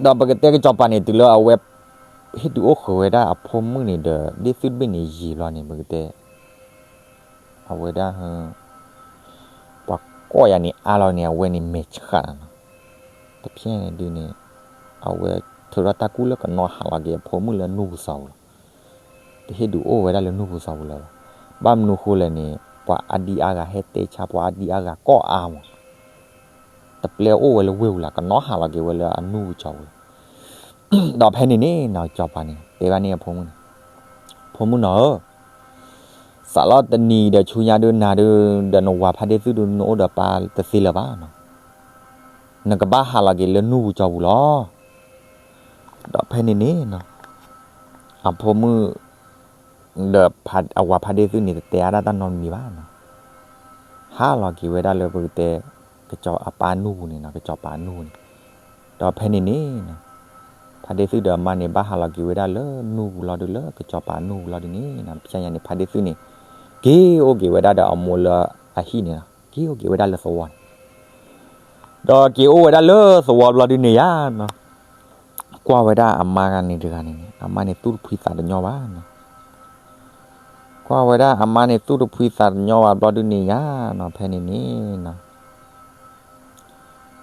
ဒီးပကတဲကစီၤပၤန့ၣ် တုၤလၢအဝဲ ဟ့ၣ်ဒုးအိၣ်ဃုာ်ဝဲဒၣ်အဖိမုၣ်န့ၣ်ဒီး ဒ့ၣ်သုတဘ့ၣ်န့ၣ်ယံာ်ဘျီန့ၣ် ပကတဲ အဝဲဒၣ် ပှၤကိးယၤန့ၣ်အါလီၤန့ၣ် အဝဲန့ၣ်မဲာ်ဆှးနီၤ, တဖဲန့ၣ်ဒုန့ၣ် အဝဲထုးထီၣ်တၢ်ကူၣ်လၢကနီၤဟးလီၤက့ၤအဖိမုၣ်လၢနူၢ်ပူၤစီၤပူၤလီၤ, တဟ့ၣ်ဒုးအိၣ်ဝဲဒၣ်လၢနူၢ်ပူၤစီၤပူၤလၢၤဘၣ်, ဘၣ်မနုၤဃိလဲၣ်န့ၣ် ပှၤအါဒံအါဂၤဟဲတဲဆါ ပှၤအါဒံအါဂၤကိးအါမး တပျဲအိၣ်ဝဲလၢဝ့ၢ်ပူၤလၢၤ ကနီၤဟးလီၤက့ၤဝဲလၢအနူၢ်ပူၤစီၤပူၤလီၤ, ဒီးဖဲန့ၣ်န့ၣ်နီၤ ကစီၤပၤန့ၣ် တဲဘၣ်န့ၣ်အဖိမုၣ်န့ၣ်, ဖိမုၣ်နီၤဧၢ စးလီၤတနံၤဒီးဆူညါဒုနၤဒု ဒီးနဝၤဖါဒ့ၣ်သုဒု နအိၣ်ဒီးပၢ်တသ့လၢၤဘၣ်နီၤ, နကဘၣ်ဟးလီၤက့ၤလၢနူၢ်ပူၤစီၤပူၤလီၤ, ဒီးဖဲန့ၣ်န့ၣ်နီၤ အဖိမုၣ် ဒီးအဝၤဖါဒ့ၣ်သုန့ၣ် တတဲအါဒၣ်တၢ်နီတမံၤဘၣ်နီၤ, ဟးလီၤက့ၤဝဲဒၣ်လၢပကတဲ ကစီၤအပၢ်နူၢ်ပူၤန့ၣ်နီၤ ကစီၤပၤနူၢ်ပူၤန့ၣ်, ဒီးဖဲန့ၣ်န့ၣ်နီၤ ဖါဒ့ၣ်သုဒီးအမါန့ၣ် ဘၣ်ဟးလီၤက့ၤဝဲဒၣ်လၢနူၢ်ပူၤလီၤဒုလၢကစီၤပၤနူၢ်ပူၤလီၤဒုန့ၣ်နီၤ ဖဲညါန့ၣ် ဖါဒ့ၣ်သုန့ၣ် က့ၤအိၣ်က့ၤဝဲဒၣ်ဒီးအမိၢ်လၢအဟံၣ်န့ၣ်နီၤ က့ၤအိၣ်က့ၤဝဲဒၣ်လၢသဝီန့ၣ် ဒီးက့ၤအိၣ်ဝဲဒၣ်လၢသဝီဘျီဒုန့ၣ်ယါနီၤ, ကွၢ်ဝဲဒၣ်အမါန့ၣ်တဂၤန့ၣ်န့ၣ် အမါန့ၣ်သူၣ်တဖှံသးတညီဘၣ်နီၤ, ကွၢ်ဝဲဒၣ်အမါန့ၣ်သူၣ်တဖှံသးတညီဘၣ်ဘျီဒုန့ၣ်ယါနီၤ ဖဲန့ၣ်န့ၣ်နီၤ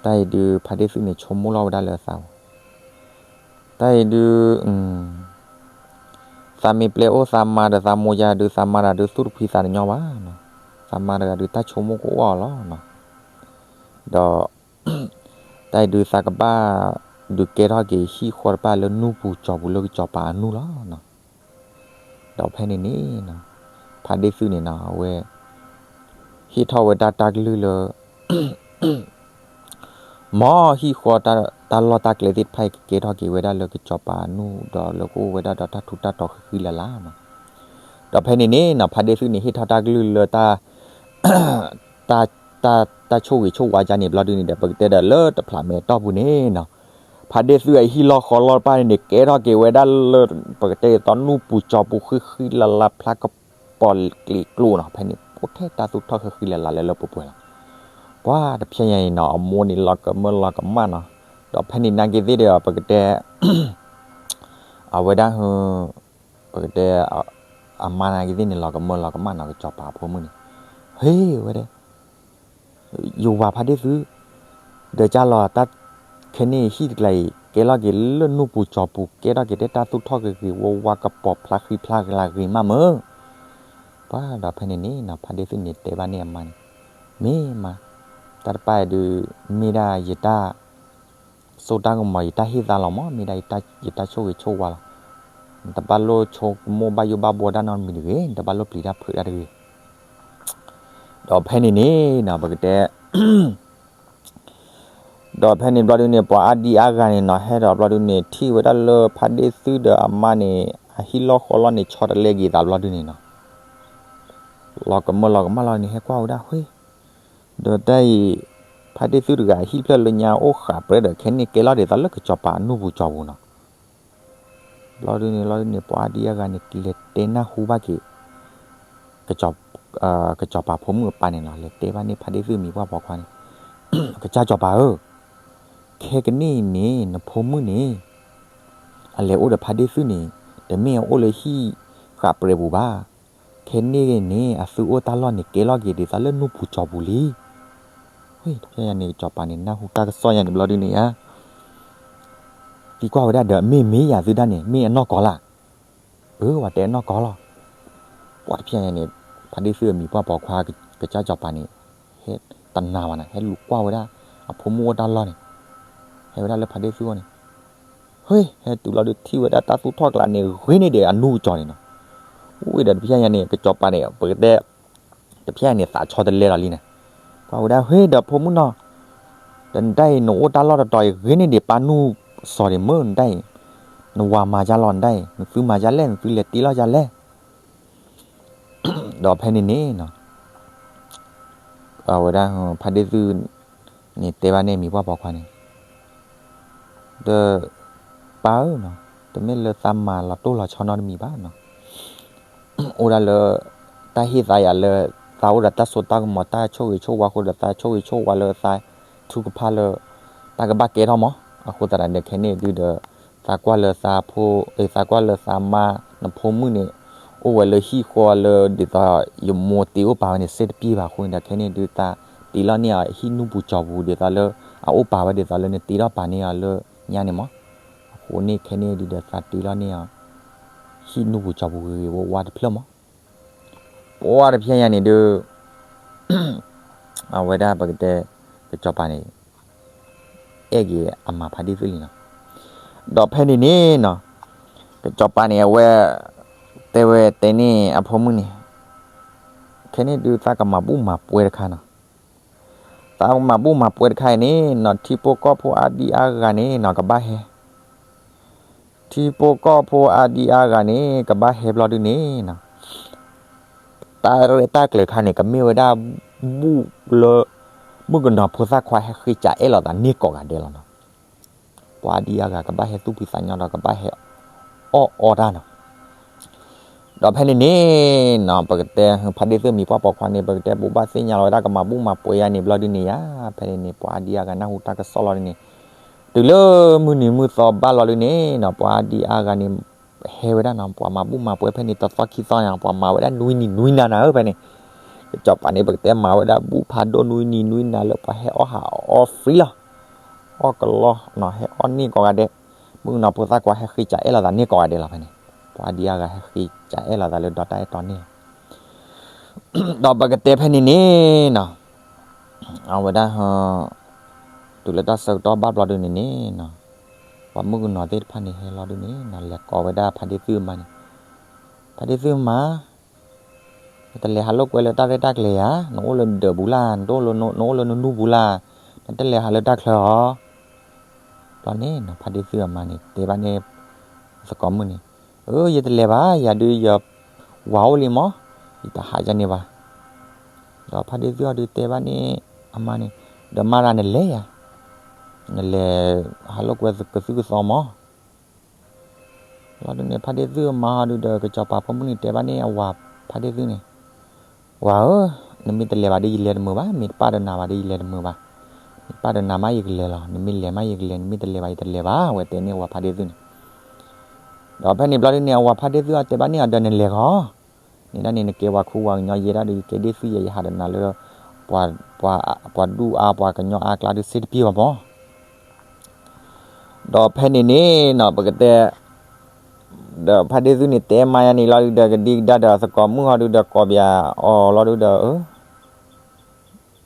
တၢ်အံၤဒုး ဖါဒ့ၣ်သုန့ၣ် ဆိကမိၣ်လီၤဝဲဒၣ်လၢသးပူၤ, တၢ်အံၤဒုး သးမ့ၢ်ပျဲအိၣ်သးမါဒီးသးမိၢ်ယါဒုး သးမါတဂၤဒုး သူၣ်တဖှံသးတညီဘၣ်နီၤ, သးမါတဂၤဒုး တၢ်ဆိကမိၣ်ကအိၣ်အီၤလီၤနီၤ, ဒီး တၢ်အံၤဒုး သးကဘၣ်ဒုးကဲထီၣ်က့ၤဟံၣ်ဃီတဖၣ်လၢနူၢ်ပူၤစီၤပူၤလၢကစီၤပၤအနူၢ်လီၤနီၤ, ဒီးဖဲန့ၣ်န့ၣ်နီၤ ဖါဒ့ၣ်သုန့ၣ်နီၤ အဝဲ ဟ့ၣ်ထီၣ်ဝဲဒၣ်တၢ်ကလုၢ်လၢ မ်ဟံၣ်ဃီတၢ်လီၢ်တၢ်ကျဲသ့ၣ်တဖၣ်အံၤ ကကဲထီၣ်က့ၤဝဲဒၣ်လၢကစီၤပၤအနူၢ် ဒီးလၢကအိၣ်ဝဲဒၣ်ဒီးတၢ်ထူးတၢ်တီၤဃံဃံလၤလၤနီၤ, ဒီးဖဲန့ၣ်န့ၣ်နီၤ ဖါဒ့ၣ်သုန့ၣ် ဟ့ၣ်ထီၣ်တၢ်ကလုၢ်လၢတၢ် တၢ် တၢ်ဆိၣ်ဂ့ၤဆိၣ်ဝါဒ်န့ၣ်ဘျီဒုန့ၣ်ဒီး ပကတဲဒီးလၢတဖျးမဲာ်တီၢ်ပူၤန့ၣ်နီၤ ဖါဒ့ၣ်သုအဟံၣ်လီၢ်ဃီလီၢ်တဖၣ်န့ၣ်န့ၣ် ကဲထီၣ်က့ၤဝဲဒၣ်လၢ ပကတဲအသိးနူၢ်ပူၤစီၤပူၤဃံဃံလၤလၤ ဖျါကပီၤကျံၤကျိနီၤ, ဖဲန့ၣ် အိၣ်ထဲတၢ်သူၣ်ထီၣ်ဃံဃံလၤလၤလၢလၢပှဲၤပှဲၤလီၤ, ပှၤတဖဲညါအံၤနီၤ အမိၢ်န့ၣ်လီၤကမၢလီၤကမၣ်နီၤ, ဒီးဖဲန့ၣ်နာ်က့ၤသ့ၣ်ဒီး ပကတဲ အဝဲဒၣ် ပကတဲ အမါနာ်က့ၤသ့ၣ်န့ၣ် လီၤကမၢလီၤကမၣ်နီၤ ကစီၤပၤအဖိမုၣ်န့ၣ်, ဟ့ၣ်ဝဲဒၣ် ယဝၤဖါဒ့ၣ်သု, ဒီးကၢ်လီၤတၢ်ခဲန့ၣ်ဟံၣ်တကျါအံၤ ကဲလီၤက့ၤလၢနူၢ်ပူၤစီၤပူၤ ကဲထီၣ်က့ၤတဲတၢ်သူၣ်ထီၣ်ဂ့ၤဂ့ၤဝါဝါ ကပီၤဖျါဃံဖျါလၤဂ့ၤမးမၢ်, ပှၤဒီးဖဲန့ၣ်န့ၣ်နီၤ ဖါဒ့ၣ်သုန့ၣ်တဲဘၣ်န့ၢ်အမါန့ၣ်, မ့ၢ်မါ, တၢ်တပၢ်ဒုး မ့ၢ်ဒၣ်ယတၢ် စိတၢ်ကမီၤ ယတၢ်ဟ့ၣ်သါလီၤမး, မ့ၢ်ဒၣ်ယတၢ်ဆိၣ်ဂ့ၤဆိၣ်ဝါလီၤ. နတဘၣ်လိၣ်ဆိကမိၣ်ဘၣ်ယိၣ်ဘၣ်ဘှီဒၣ်နီတမံၤတဂ့ၤ, နတဘၣ်လိၣ်ပျံၤတၢ်ဖုးတၢ်တဂ့ၤ. ဒီးဖဲန့ၣ်န့ၣ်နီၤ ပကတဲ ဒီးဖဲန့ၣ်ဘျီဒုန့ၣ် ပှၤအါဒံအါဂၤန့ၣ်နီၤ ဟဲဒီးဘျီဒုန့ၣ် ထံၣ်ဝဲဒၣ်လၢဖါဒ့ၣ်သုဒီးအမါန့ၣ် အဟံၣ်လီၢ်ဃီလီၢ်န့ၣ် ဆီတလဲက့ၤသးဘျီဒုန့ၣ်နီၤ, လီၤကမၢလီၤကမၣ်လီၤန့ၣ် ဟဲကွၢ်ဝဲဒၣ် ဟ့, ဒီးတၢ်အံၤ ဖါဒ့ၣ်သုတဂၤအဟံၣ်ဖျၢၣ်လၢညါအိၣ်ဃးပြဲဒီး ခဲန့ၣ်ကဲလီၤဒ်သိးလၢကစီၤပၤအနူၢ်ပူၤကၠီၤပူၤနီၤ. ဘျီဒုန့ၣ် ဘျီဒုန့ၣ် ပှၤအါဒံအါဂၤန့ၣ် လဲၤတဲနၢ်ဟူဘၣ်က့ၤ ကစီၤပၤဖိမုၣ်အပၢ်န့ၣ်လီၤ. လဲၤတဲဘၣ်န့ၢ်ဖါဒ့ၣ်သုအမံၤပှၢ်ပိာ်ခွါန့ၣ်, ကစၢ်စီၤပၤဧၢ, ခဲကနံၣ်အံၤန့ၣ် နဖိမုၣ်န့ၣ် အလဲၤအိၣ်ဒီးဖါဒ့ၣ်သုန့ၣ် တမ့ၢ်အအိၣ်လၢဟံၣ်ဃးပြဲပူၤဘၣ်. ခဲန့ၣ်န့ၣ် အသုအိၣ်တၢ်လီၢ်န့ၣ် ကဲလီၤက့ၤဒ်သိးလၢနူၢ်ပူၤကၠီၤပူၤလံ. တဖျဲညါန့ၣ် ကစီၤပၤန့ၣ် နၢ်ဟူတၢ်ကစီၣ်ညါန့ၣ်ဘျီဒုန့ၣ်ဧါ သံကွၢ်ဝဲဒၣ်ဒီး မ့ၢ်မ့ၢ်ယၤသုဒၣ်န့ၣ် မ့ၢ်အနီၢ်ကီၢ်လၢ်. အၢ ဝဲတဲအနီၢ်ကီၢ်လီၤ. ပှၤတဖျဲညါန့ၣ် ဖါဒ့ၣ်သုအမံၤပှၢ်ပိာ်ခွါ ကစၢ်စီၤပၤန့ၣ် ဟဲတနာ်ဘၣ်န့ၣ် ဟဲလူၤကွၢ်ဝဲဒၣ် အဖိမုၣ်အိၣ်တၢ်လီၢ်န့ၣ်, ဟဲဝဲဒၣ်လၢဖါဒ့ၣ်သုအအိၣ်န့ၣ်, ဟ့ ဟဲတုၤလီၤဒုးထံၣ်ဝဲဒၣ်တၢ်သူၣ်ထီၣ်ကျးန့ၣ် ဂ့ၤန့ၢ်ဒံးအနူၢ်ကၠီၤန့ၣ်နီၤ. ဝံၤဒီးတဖျဲညါန့ၣ် ကစီၤပၤန့ၣ် ပကတဲ တဖျဲညါန့ၣ် သးဆီတလဲလီၤလံန့ၣ်, ကွၢ်ဝဲဒၣ် ဟ့ ဒီးဖိမုၣ်နီၤ, ဒီးနတၢ်အံၤ နအိၣ်တၢ်လီၢ်တတီၤအံၤ ဂ့ၤန့ၢ်ဒံးပၢ်နူၢ်စီၤဒံးမ့ၢ်နတၢ်အံၤ, နဝၤမၤဒ်လဲၣ်နတၢ်အံၤ, နသုမၤဒ်လဲၣ် နသုလဲၤတ့လီၤဒ်လဲၣ်. ဒီးဖဲန့ၣ်န့ၣ်နီၤ အဝဲဒၣ် ဖါဒ့ၣ်သုန့ၣ်တဲဘၣ်န့ၢ်အမံၤပှၢ်ပိာ်ခွါန့ၣ်, ဒီး ပၢ်ဧၢနီၤ, တမ့ၢ်လၢသးမၤလီၤတိၢ်လီၤဆီနီတမံၤဘၣ်နီၤ, အိၣ်ဒၣ်လၢ တၢ်ဟ့ၣ်သါယၤလၢ သးအိၣ်ဒီးတၢ်စိတၢ်ကမီၤ တၢ်ဆိၣ်ဂ့ၤဆိၣ်ဝါအဃိဒီး သးဆိၣ်ဂ့ၤဆိၣ်ဝါလၢသးထုကဖၣ်လၢ တၢ်ကဘၣ်ကဲထီၣ်မး, အဃိသတးဒီးခဲန့ၣ်ဒုးဒီး သးကွၢ်လၢသးဖိ အသးကွၢ်လၢသးမါ နဖိမုၣ်န့ၣ် အိၣ်ဝဲလၢဟံၣ်ဃီလၢဒ်သိးယမိၢ်တ့အိၣ်ပာ်ဝဲန့ၣ် စ့တပျ့ဘၣ်အဃိန့ၣ်ဒီး ခဲန့ၣ်ဒုးသးတ့လီၤန့ၢ်အီၤ ဟံၣ်နူၢ်ပူၤကၠီၤပူၤဒ်သိးလၢ အအိၣ်ပာ်ဝဲဒ်သိးလၢနတ့ထီၣ်ပာ်န့ၢ်အီၤလၢညါန့ၣ်မး, အဃိန့ၣ်ခဲန့ၣ်ဒုးဒီးသးတ့လီၤန့ၢ်အီၤ ဟံၣ်နူၢ်ပူၤကၠီၤပူၤဂ့ၤဂ့ၤဝါဝါတဖျၢၣ်မး. ပှၤတဖျဲညါန့ၣ်ဒုး အဝဲဒၣ်ပကတဲ ကစီၤပၤန့ၣ် အဲၣ်က့ၤအမါဖါဒ့ၣ်သုလံနီၤ. ဒီးဖဲန့ၣ်န့ၣ်နီၤ ကစီၤပၤန့ၣ် အဝဲ တဲဝဲတဲန့ၢ်အဖိမုၣ်န့ၣ် ခဲန့ၣ်ဒုးသးကမၤဘူၣ်မၤပှဲၤတခါနီၤ. သးကမၤဘူၣ်မၤပှဲၤတခါအံၤန့ၣ်နီၤ ထံဖိကီၢ်ဖိအါဒံအါဂၤန့ၣ်နီၤ ကဘၣ်ဟဲ ထံဖိကီၢ်ဖိအါဒံအါဂၤန့ၣ် ကဘၣ်ဟဲဘျီဒုန့ၣ်နီၤ တၢ်ရဲၣ်တၢ်ကျဲၤခါန့ၣ် ကမ့ၢ်ဝဲဒၣ် ဘူၣ်လၢ မုၣ်ကနီၤဖိသၣ်ခွါဟဲဃ့စးအဲၣ်လိာ်သးန့ၢ်ကိးဂၤဒဲးလီၤနီၤ. ပှၤအါဒံအါဂၤကဘၣ်ဟဲသူၣ်ဖှံသးညီဒီးကဘၣ်ဟဲအီၣ်အီတၢ်နီၤ. ဒီးဖဲန့ၣ်န့ၣ်နီၤ ပကတဲ ဖါဒ့ၣ်သုမံၤပှၢ်ပိာ်ခွါန့ၣ် ပကတဲဘိးဘၣ်သ့ၣ်ညါလီၤဝဲဒၣ်ကမၤဘူၣ်မၤပှဲၤယါန့ၣ်ဘျီဒုန့ၣ်ယါ ဖဲန့ၣ်န့ၣ် ပှၤအါဒံအါဂၤနၢ်ဟူတၢ်ကစီၣ်လီၤဒုန့ၣ် တုၤလၢမုၢ်နံၤမုၢ်သီဘၣ်လီၤဒုန့ၣ်နီၤ ပှၤအါဒံအါဂၤန့ၣ် ဟဲဝဲဒၣ်နီၤ ပှၤမၤဘူၣ်မၤပှဲၤဖဲန့ၣ်တသီခံသီညါ ပှၤမၤဝဲဒၣ်နွံနံၤနွံနၤနၤဧၢဖဲန့ၣ် ကစီၤပၤန့ၣ် ပကတဲမၤဝဲဒၣ်ဘူၣ်ဖးဒိၣ်နွံနံၤနွံနၤလၢပှၤဟဲအီၣ်ဟးအီ free လီၤ. အီၣ်ကလီ ဟဲအီၣ်န့ၢ်ကိးဂၤဒဲး မုၣ်ကနီၤဖိသၣ်ခွါဟဲဃ့စးအဲၣ်လိာ်သးန့ၢ်ကိးဂၤဒဲးလီၤဖဲန့ၣ် ပှၤအါဒံအါဂၤဟဲဃ့စးအဲၣ်လိာ်သးလၢဒီတၢ်အဲၣ်တီန့ၣ်လီၤ. ဒီးပကတဲဖဲန့ၣ်န့ၣ်နီၤ အဝဲဒၣ် တုၤလၢတၢ်ဆၢကတီၢ်ဘၣ်ဘျီဒုန့ၣ်န့ၣ်နီၤ ပှၤမုၣ်ကနီၤသ့ၣ်တဖၣ်န့ၣ်ဟဲလီၤဒုန့ၣ်နီၤ လဲၤကိးဝဲဒၣ်ဖါဒ့ၣ်သုအမါန့ၣ် ဖါဒ့ၣ်သုအမါ နတလဲၤဟးလိာ်ကွဲလၢတၢ်ရဲၣ်တၢ်ကျဲၤဧါ နအိၣ်လၢနဒၢးပူၤလၢ် နအိၣ်လၢနနူၢ်ပူၤလၢ် နတလဲၤဟးလၢတၢ်ချၢဧါ. ဘျီန့ၣ်နီၤ ဖါဒ့ၣ်သုအမါန့ၣ် တဲဘၣ်န့ၣ် သကိးမုၣ်န့ၣ် အၢ ယတလဲၤဘၣ် ယၤဒုးယဝၤအိၣ်လံမး ယတဟးယၤန့ၣ်ဘၣ်. ဒီးဖါဒ့ၣ်သုအီၤဒုးတဲဘၣ်န့ၣ် အမါန့ၣ် ဒီးမါရၤနလဲၤယၤ နလဲၤဟးလိာ်ကွဲကသုၣ်ကသီမး လီၤဒုန့ၣ် ဖါဒ့ၣ်သုအမါဟီဒုဒီး ကစီၤပၤဖိမုၣ်န့ၣ် တဲဘၣ်န့ၣ်အဝၤဖါဒ့ၣ်သုန့ၣ် ဝၤဧၢ, နမ့ၢ်တလဲၤဘၣ်ဒီးယလဲၤတမုာ်ဘၣ်, မ့ၢ်တပာ်ဒီးနၤဘၣ်ဒီးယလဲၤတမုာ်ဘၣ်, မ့ၢ်ပာ်ဒီးနၤမးယကလဲၤလီၤ, နမ့ၢ်လဲၤမးယကလဲၤ, နမ့ၢ်တလဲၤဘၣ်ယတလဲၤဘၣ်, အဝဲတဲန့ၢ်အဝၤဖါဒ့ၣ်သုန့ၣ်. ဒီးဖဲန့ၣ်ဘျီဒုန့ၣ် အဝၤဖါဒ့ၣ်သုအီၤတဲဘၣ်န့ၣ်အီၤဒီး နလဲၤဃီ န့ၣ်ဒၣ်န့ၣ် နကဲပှၤခူပှၤကညီယဲဒၣ်ဒီး ယကဲဒ့ၣ်သုယဲ ယဟးဒီးနၤလၢ ပှၤဒူၣ်အါပှၤကညီအါကျါဒုးစ့တပျ့ၢ်ဘၣ်မး. ဒီးဖဲန့ၣ်န့ၣ်နီၤ ပကတဲ ဒီးဖါဒ့သုန့ၣ်တဲမါယါန့ၣ်လီၤဒုးဒီး ကဒံကဒါဒီးသကိးမုၣ်ဟီဒုးဒီး ကိးပယၤအီၤလီၤဒုးဒီး အၢ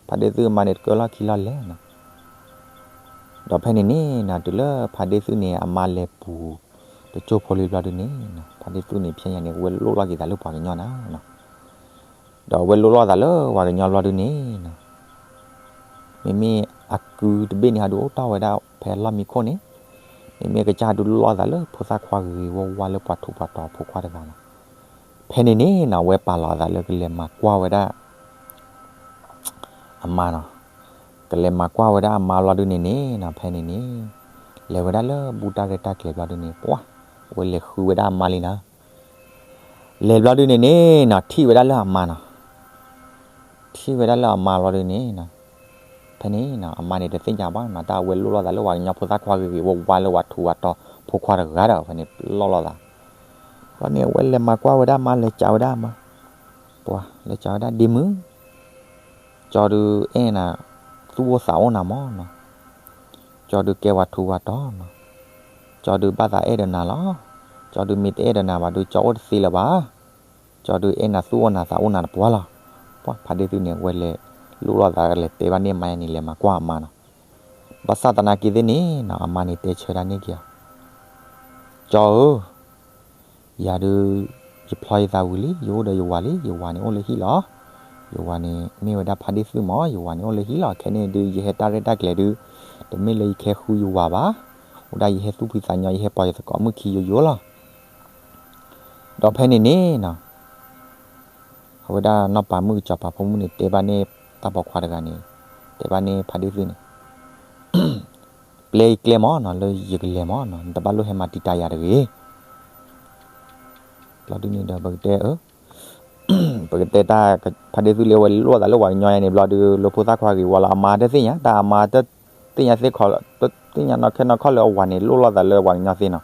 ဖါဒ့သုအမါန့ၣ်တကၢလီၢ်ခံလီၢ်လဲၣ်နီၤ. ဒီးဖဲန့ၣ်န့ၣ်နီၤ တုၤလၢဖါဒ့သုန့ၣ် အမါလဲၤပူၤတကၠိဖိလံဘျီဒုန့ၣ်နီၤ ဖါဒ့သုန့ၣ် ဖဲညါန့ၣ် ဝဲလိၣ်လီၤက့ၤသးလၢပှၤကညီနၤနီၤ. ဒီးဝဲလိၣ်လီၤသးလၢပှၤကညီဘျီဒုန့ၣ်နီၤ မ့မ့ၢ်အကုတဘ့ၣ်န့ၣ် ဟးဒုးအိၣ်တီၢ်ဝဲဒၣ်ဖဲလီၢ်မံခိၣ်န့ၣ်, မ့မ့ၢ်အကစၢ်ဟးဒုးလိၣ်လီၤသးလၢဖိသၣ်ခွါဂ့ၤဂ့ၤဝါဝါလၢပှၤထူးပှၤတီၤဖိခွါတဂၤနီၤ. ဖဲန့ၣ်န့ၣ်နီၤ ဝဲပာ်လီၤအသးလၢကလဲၤမၤကွၢ်ဝဲဒၣ် အမါနီၤ. ကလဲၤမၤကွၢ်ဝဲဒၣ်အမါဘျီဒုန့ၣ်န့ၣ်နီၤ ဖဲန့ၣ်န့ၣ် လဲၤဝဲဒၣ်လၢဘူၣ်တၢ်ရဲၣ်တၢ်ကျဲၤဘျီဒုန့ၣ် ပှၤ ဝဲလဲၤဃုဝဲဒၣ်အမါလံနီၤ. လဲၤဘျီဒုန့ၣ်န့ၣ်နီၤ ထံၣ်ဝဲဒၣ်လၢအမါနီၤ. ထံၣ်ဝဲဒၣ်လၢအမါဘျီဒုန့ၣ်နီၤ ဖဲန့ၣ်နီၤ အမါန့ၣ်တသ့ၣ်ညါဘၣ်နီၤ တၢ်ဝဲလိၣ်လိာ်သးလၢပှၤကညီဖိသၣ်ခွါဂ့ၤဂ့ၤဝါဝါလၢပှၤထူးပှၤတီၤဖိခွါတဂၤဒီး ဖဲန့ၣ်လိၣ်လိာ်သး. ဘျီန့ၣ် အဝဲလဲၤမၤကွၢ်ဝဲဒၣ်အမါ လဲၤကးဝဲဒၣ်အမါ, ပှၤ လဲၤကးဝဲဒၣ်ဒ့မုၣ် ကၠီဒုးအဲၣ်နၤ သူၣ်အိၣ်သးအိၣ်နၤမၢ်နီၤ. ကၠီဒုးကဲပှၤထူးပှၤတီၤနီၤ. ကၠီဒုးဘၣ်သးအဲၣ်ဒီးနၤလီၤ. ကၠီဒုးမ့ၢ်တအဲၣ်ဒီးနၤဘၣ်ဒုး ကၠီအိၣ်တသ့လၢၤဘၣ်. ကၠီဒုးအဲၣ်နၤသူၣ်အိၣ်နၤသးအိၣ်နၤတပှၢ်လီၤ. ပှၤ ဖါဒ့သုန့ၣ် အဝဲလဲၤလိၣ်လိာ်သးလဲၤတဲဘၣ်န့ၢ်အမါန့ၣ် လဲၤမၤကွၢ်အမါနီၤ. ဘၣ်ဆၣ်သနာ်က့သ့ၣ်န့ၣ်နီၤ အမါန့ၣ်တဲဆၢဒၣ်န့ၢ်က့ၤအီၤ, ကၠီဧၢ ယၤဒုး ယဖျီယသးဝံၤလံ ယအိၣ်ဒီးယဝၤလံ ယဝၤန့ၣ်အိၣ်လၢဟံၣ်လီၤ. ယဝၤန့ၣ်မ့ၢ်ဝဲဒၣ်ဖါဒ့သုမၢ် ယဝၤန့ၣ်အိၣ်လၢဟံၣ်လီၤ. ခဲန့ၣ်ဒုး ယဟဲတၢ်ရဲၣ်တၢ်ကျဲၤဒုး တမ့ၢ်လၢယကဟဲဃုယဝၤဘၣ်. အိၣ်ဒၣ်ယဟဲသူၣ်ဖှံသးညီ ယဟဲပိာ်ယသကိးမုၣ်ခံယိယိလီၤ. ဒီးဖဲန့ၣ်န့ၣ်နီၤ အဝဲဒၣ်နီၢ်ပၤမုၣ်ကစီၤပၤဖိမုၣ်န့ၣ် တဲဘၣ်န့ၢ်တၢ်ပိာ်ခွါတဂၤန့ၣ်, တဲဘၣ်န့ၢ်ဖါဒ့သုန့ၣ် ပျဲယကျဲမၢ်နီၤ လၢယကလဲၤမၢ်နီၤ နတဘၣ်လိၣ်ဟဲမၤတံာ်တာ်ယၤတဂ့ၤ. ဘျီဒုန့ၣ်ဒီး ပကတဲ ပကတဲတၢ် ဖါဒ့သုလၢအဝဲလိၣ်သးလၢပှၤကညီယါန့ၣ် ဘျီဒုး လၢဖိသၣ်ခွါဂ့ၤဝါလီၤ အမါတသ့ၣ်ညါ တၢ်အမါတသ့ၣ်ညါသ့ၣ်ခီ တသ့ၣ်ညါနီၢ်ခဲနီၢ်ခီလၢအဝၤန့ၣ် လိၣ်လိာ်သးလၢပှၤကညီသ့နီၤ.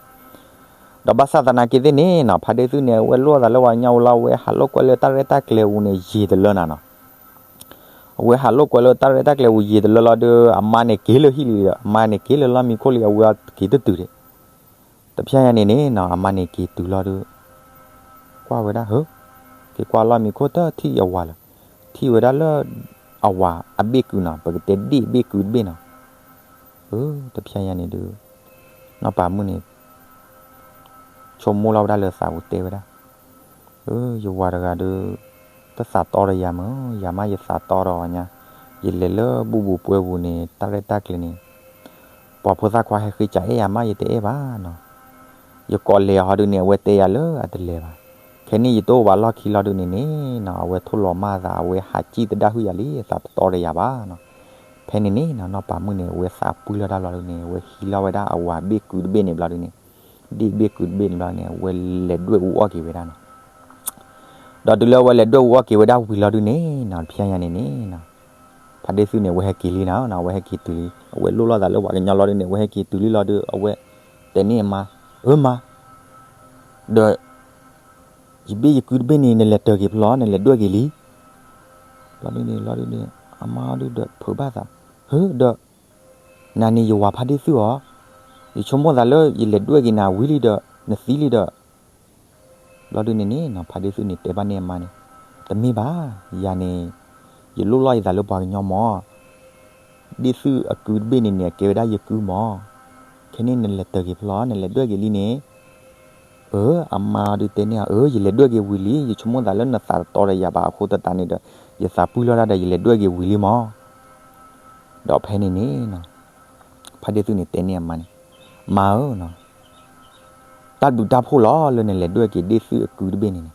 ဒီးဘၣ်ဆၣ်သနာ်က့သ့ၣ်န့ၣ်နီၤ ဖါဒ့သုန့ၣ် အဝဲလိၣ်လိာ်သးလၢပှၤကညီဝံၤလီၤ အဝဲဟးလိာ်ကွဲလၢတၢ်ရဲၣ်တၢ်ကျဲၤပူၤန့ၣ် ယံာ်တလၢနၤနီၤ. အဝဲဟးလိာ်ကွဲလၢတၢ်ရဲၣ်တၢ်ကျဲၤပူၤယံာ်တလၢလီၤဒီး အမါန့ၣ်က့ၤလၢဟံၣ်လံဒီး အမါန့ၣ်က့ၤလၢလီၢ်မံခိၣ်လံ အဝဲက့ၤတတုၤဒံး. တဖျဲညါန့ၣ်န့ၣ်နီၤ အမါန့ၣ်က့ၤတုၤလီၤဒီး ကွၢ်ဝဲဒၣ်ဧၢ, က့ၤကွၢ်လီၢ်မံခိၣ်တထံၣ်အဝၤလၢၤ, ထံၣ်ဝဲဒၣ်လၢ အဝၤအဘ့ၣ်ကုာ်နီၤ ပကတဲဒ့ၣ်ဘ့ၣ်ကုာ်တဘ့ၣ်နီၤ. အၢ တဖျဲညါန့ၣ်ဒုး နီၢ်ပၤမုၣ်န့ၣ် ဆိကမိၣ်လီၤဝဲဒၣ်လၢသးပူၤတဲဝဲဒၣ်, အၢ ယဝၤတဂၤဒီး တသးတီဒီးယၤမၢ်, ယၤမးယသးတီဒီးအီၤညါ, ယလဲၤလၢဘူၣ်ပူၤပှဲၤပူၤန့ၣ် တၢ်ရဲၣ်တၢ်ကျဲၤန့ၣ် ပှၤဖိသၣ်ခွါဟဲဃ့ကးအဲၣ်ယၤမး ယတအဲၣ်ဘၣ်နီၤ. ယကိးလဲၤအီၤဟီဒုန့ၣ် အဝဲတဲယၤလၢအတလဲၤဘၣ်. ခဲန့ၣ်ယတအိၣ်ဘၣ်လီၢ်ခံလီၤဒုန့ၣ်န့ၣ်နီၤ အဝဲထိၣ်လီၤမၢ်သး အဝဲဟးစံၣ်သဒၣ်ဟုၣ်ယၤလံ သးတတီဒီးယၤဘၣ်နီၤ. ဖဲန့ၣ်န့ၣ်နီၤ နီၢ်ပၤမုၣ်န့ၣ် အဝဲသးပှံၢ်လီၤတၢ်ဘျီဒုန့ၣ် အဝဲဟံးလီၤဝဲဒၣ်အဝၤဘ့ၣ်ကုာ်တဘ့ၣ်န့ၣ်ဘျီဒုန့ၣ်, ဒ့ၣ်ဘ့ၣ်ကုာ်တဘ့ၣ်န့ၣ်ဘျီန့ၣ် အဝဲလဲၤဒွဲၣ်အူအီၣ်က့ၤဝဲဒၣ်နီၤ. ဒီးတုၤလၢအဝဲလဲၤဒွဲၣ်အူအီၣ်က့ၤဝဲဒၣ်ဝံၤလီၤဒုန့ၣ်နီၤ တဖျဲညါန့ၣ်န့ၣ်နီၤ ဖါဒ့သုန့ၣ် အဝဲဟဲက့ၤလံနီၤ, အဝဲဟဲက့ၤတုၤလံ, အဝဲလိၣ်လိာ်သးလၢပှၤကညီလီၤဒုန့ၣ် အဝဲဟဲက့ၤတုၤလံလီၤဒု အဝဲတဲန့ၢ်အမါ, အၢမါ, ဒီး ယဘ့ၣ်ယကုာ်တဘ့ၣ်န့ၣ် နလဲၤတၢၢ်က့ၤဖဲလဲၣ် နလဲၤဒွဲၣ်က့ၤလံ. ဘျီဒုန့ၣ် လီၤဒုန့ၣ် အမါဒုဒီးဖုးဘၣ်သး, ဟၢ ဒီး နၤန့ၣ်ယဝၤဖါဒ့သုဧါ, ယဆိကမိၣ်သးလၢယလဲၤဒွဲၣ်က့ၤနၤဝံၤလံဒီး နသံလံဒီး ဘျီဒုန့ၣ်န့ၣ်နီၤ ဖါဒ့သုန့ၣ်တဲဘၣ်န့ၢ်အမါန့ၣ်, တမ့ၢ်ဘၣ်, ယၤန့ၣ် ယလိၣ်လိာ်ယသးလၢပှၤကညီမၢ်, ဒ့ၣ်သုအကုာ်တဘ့ၣ်န့ၣ်န့ၣ် အကဲဝဲဒၣ်ယကုာ်မၢ်, ခဲန့ၣ်နလဲၤတၢၢ်က့ၤဖဲလဲၣ် နလဲၤဒွဲၣ်က့ၤလံန့ၣ်, အၢ အမါဒုတဲန့ၢ်အီၤ အၢ ယလဲၤဒွဲၣ်က့ၤဝံၤလံ, ယဆိကမိၣ်သးလၢနသးတတီဒီးယၤဘၣ်အဃိသတးန့ၣ်ဒီး ယသးပှံၢ်လီၤတၢ်ဒီး ယလဲၤဒွဲၣ်က့ၤဝံၤလံမၢ်. ဒီးဖဲန့ၣ်န့ၣ်နီၤ ဖါဒ့သုန့ၣ်တဲန့ၢ်အမါန့ၣ်, မါဧၢ, တၢ်ဘျုးတၢ်ဖှိၣ်လီၤလၢနလဲၤဒွဲၣ်က့ၤဒ့ၣ်သုအကုာ်တဘ့ၣ်န့ၣ်န့ၣ်,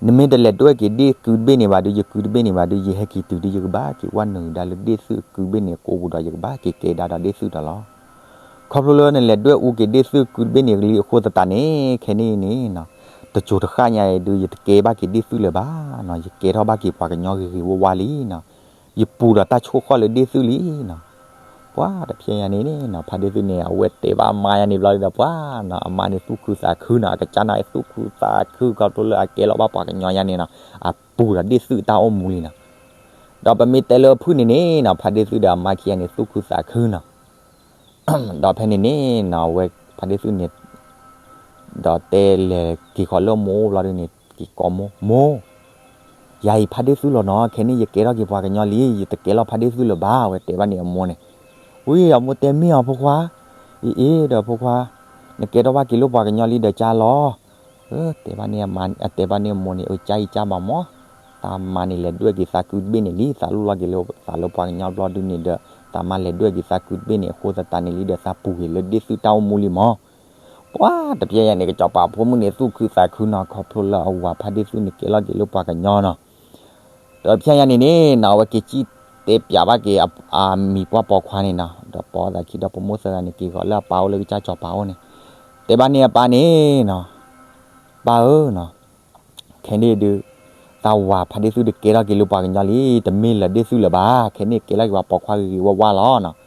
နမ့ၢ်တလဲၤဒွဲၣ်က့ၤဒ့ၣ်ကုာ်တဘ့ၣ်န့ၣ်ဘၣ်ဒီး ယကုာ်တဘ့ၣ်န့ၣ်ဘၣ်ဒီး ယဟဲက့ၤတုၤဒီး ယကဘၣ်က့ၤဝဲနုာ်ဒါလၢဒ့ၣ်သုအကုာ်တဘ့ၣ်န့ၣ်အကိပူၤဒီး ယကဘၣ်က့ၤကဲဒါဒီးဒ့ၣ်သုဒီးလီၤ. ခီဖျိလၢနလဲၤဒွဲၣ်အူက့ၤဒ့ၣ်သုအကုာ်တဘ့ၣ်န့ၣ်အဃိသတးန့ၣ် ခဲန့ၣ်န့ၣ်နီၤ တစိၤတဃၣ်ညါအံၤဒုး ယတကဲဘၣ်က့ၤဒ့ၣ်သုလၢၤဘၣ်နီၤ, ယကဲထီၣ်ဘၣ်က့ၤပှၤကညီဂ့ၤဂ့ၤဝါဝါလံနီၤ, ယပူၤဒီးတၢ်ဆိၣ်ဃီၣ်လၢဒ့ၣ်သုလံနီၤ. ပှၤတဖျဲညါန့ၣ်နီၤ ဖါဒ့သုန့ၣ် အဝဲတဲဘၣ်အမါယါန့ၣ်ဘျီဒုဒီး ပှၤနီၤ အမါန့ၣ်သူၣ်ခုသးခုနီၤ, အကစၢ်န့ၣ်သူၣ်ခုသးခု ခီဖျိလၢအကဲလီၤဘၣ်ပှၤကညီယါန့ၣ်နီၤ, အပူၤဒီးဒ့ၣ်သုတၢ်အိၣ်မူလံနီၤ. ဒီးပမ့ၢ်တဲလၢအဖုၣ်န့ၣ်န့ၣ်နီၤ ဖါဒ့သုဒီးအမါခံဂၤန့ၣ်သူၣ်ခုသးခုနီၤ. ဒီးဖဲန့ၣ်န့ၣ်နီၤ အဝဲဖါဒ့သုန့ၣ် ဒီးတဲလဲၤက့ၤဃီၤလၢအမိၢ်အိၣ်ဘျီဒုန့ၣ် က့ၤကိးမိၢ်, မိၢ်, ယၤအံၤဖါဒ့ၣ်သုလီၤနီၤ, ခဲန့ၣ်ယကဲထီၣ်က့ၤပှၤကညီလံ, ယတကဲလီၤဖါဒ့ၣ်သုလၢၤဘၣ်, အဝဲတဲဘၣ်န့ၣ်အမိၢ်န့ၣ်. ဝံၤအမိၢ်တဲမ့ၢ်အီၤဖိခွါ, အ့ၣ်အ့ၣ်ဒီးဖိခွါ, နကဲထီၣ်ဘၣ်က့ၤလၢပှၤကညီလံဒီးကၢ်လီၤ. တဲဘၣ်န့ၣ်အမါ, အတဲဘၣ်န့ၣ်အမိၢ်န့ၣ် အကၢ်အံၤကၢ်ဘၣ်မး, သးမါန့ၣ်လဲၤဒွဲၣ်က့ၤသးကုတဘ့ၣ်န့ၣ်လံ, သးလိၣ်လီၤက့ၤလၢသးလၢပှၤကညီဘျီဒုန့ၣ်ဒီး သးမါလဲၤဒွဲၣ်က့ၤသးကုတဘ့ၣ်န့ၣ် အဃိသတးန့ၣ်လံဒီးသးပူၤက့ၤလၢဒ့ၣ်သုတၢ်အိၣ်မူလံမး. ပှၤတဖျဲညါန့ၣ် ကစီၤပၤဖိမုၣ်န့ၣ် သူၣ်ခုသးခုနီၤ, ခီဖျိလၢအဝၤဖါဒ့ၣ်သုန့ၣ်ကဲလီၤက့ၤလၢပှၤကညီနီၤ. ဒီးတဖျဲညါန့ၣ်န့ၣ်နီၤ အဝဲက့ၤစံၣ်တဲပၠးဘၣ်က့ၤ အမံၤပှၢ်ပိာ်ခွါန့ၣ်နီၤ, ဒီးပိာ်သးခံဒီးပိာ်မိၢ်သၢဂၤန့ၣ် က့ၤဃီၤလၢအပၢ်အိၣ်လၢကစၢ်စီၤပၤအိၣ်န့ၣ်, တဲဘၣ်န့ၢ်အပၢ်န့ၣ်နီၤ, ပၢ်ဧၢနီၤ, ခဲန့ၣ်ဒုး သးဝၤဖါဒ့ၣ်သုတကဲထီၣ်က့ၤလၢပှၤကညီလံ, တမ့ၢ်လၢၤဒ့ၣ်သုလၢၤဘၣ်, ခဲန့ၣ်ကဲလီၤက့ၤပှၤပိာ်ခွါဂ့ၤဂ့ၤဝါဝါလီၤနီၤ.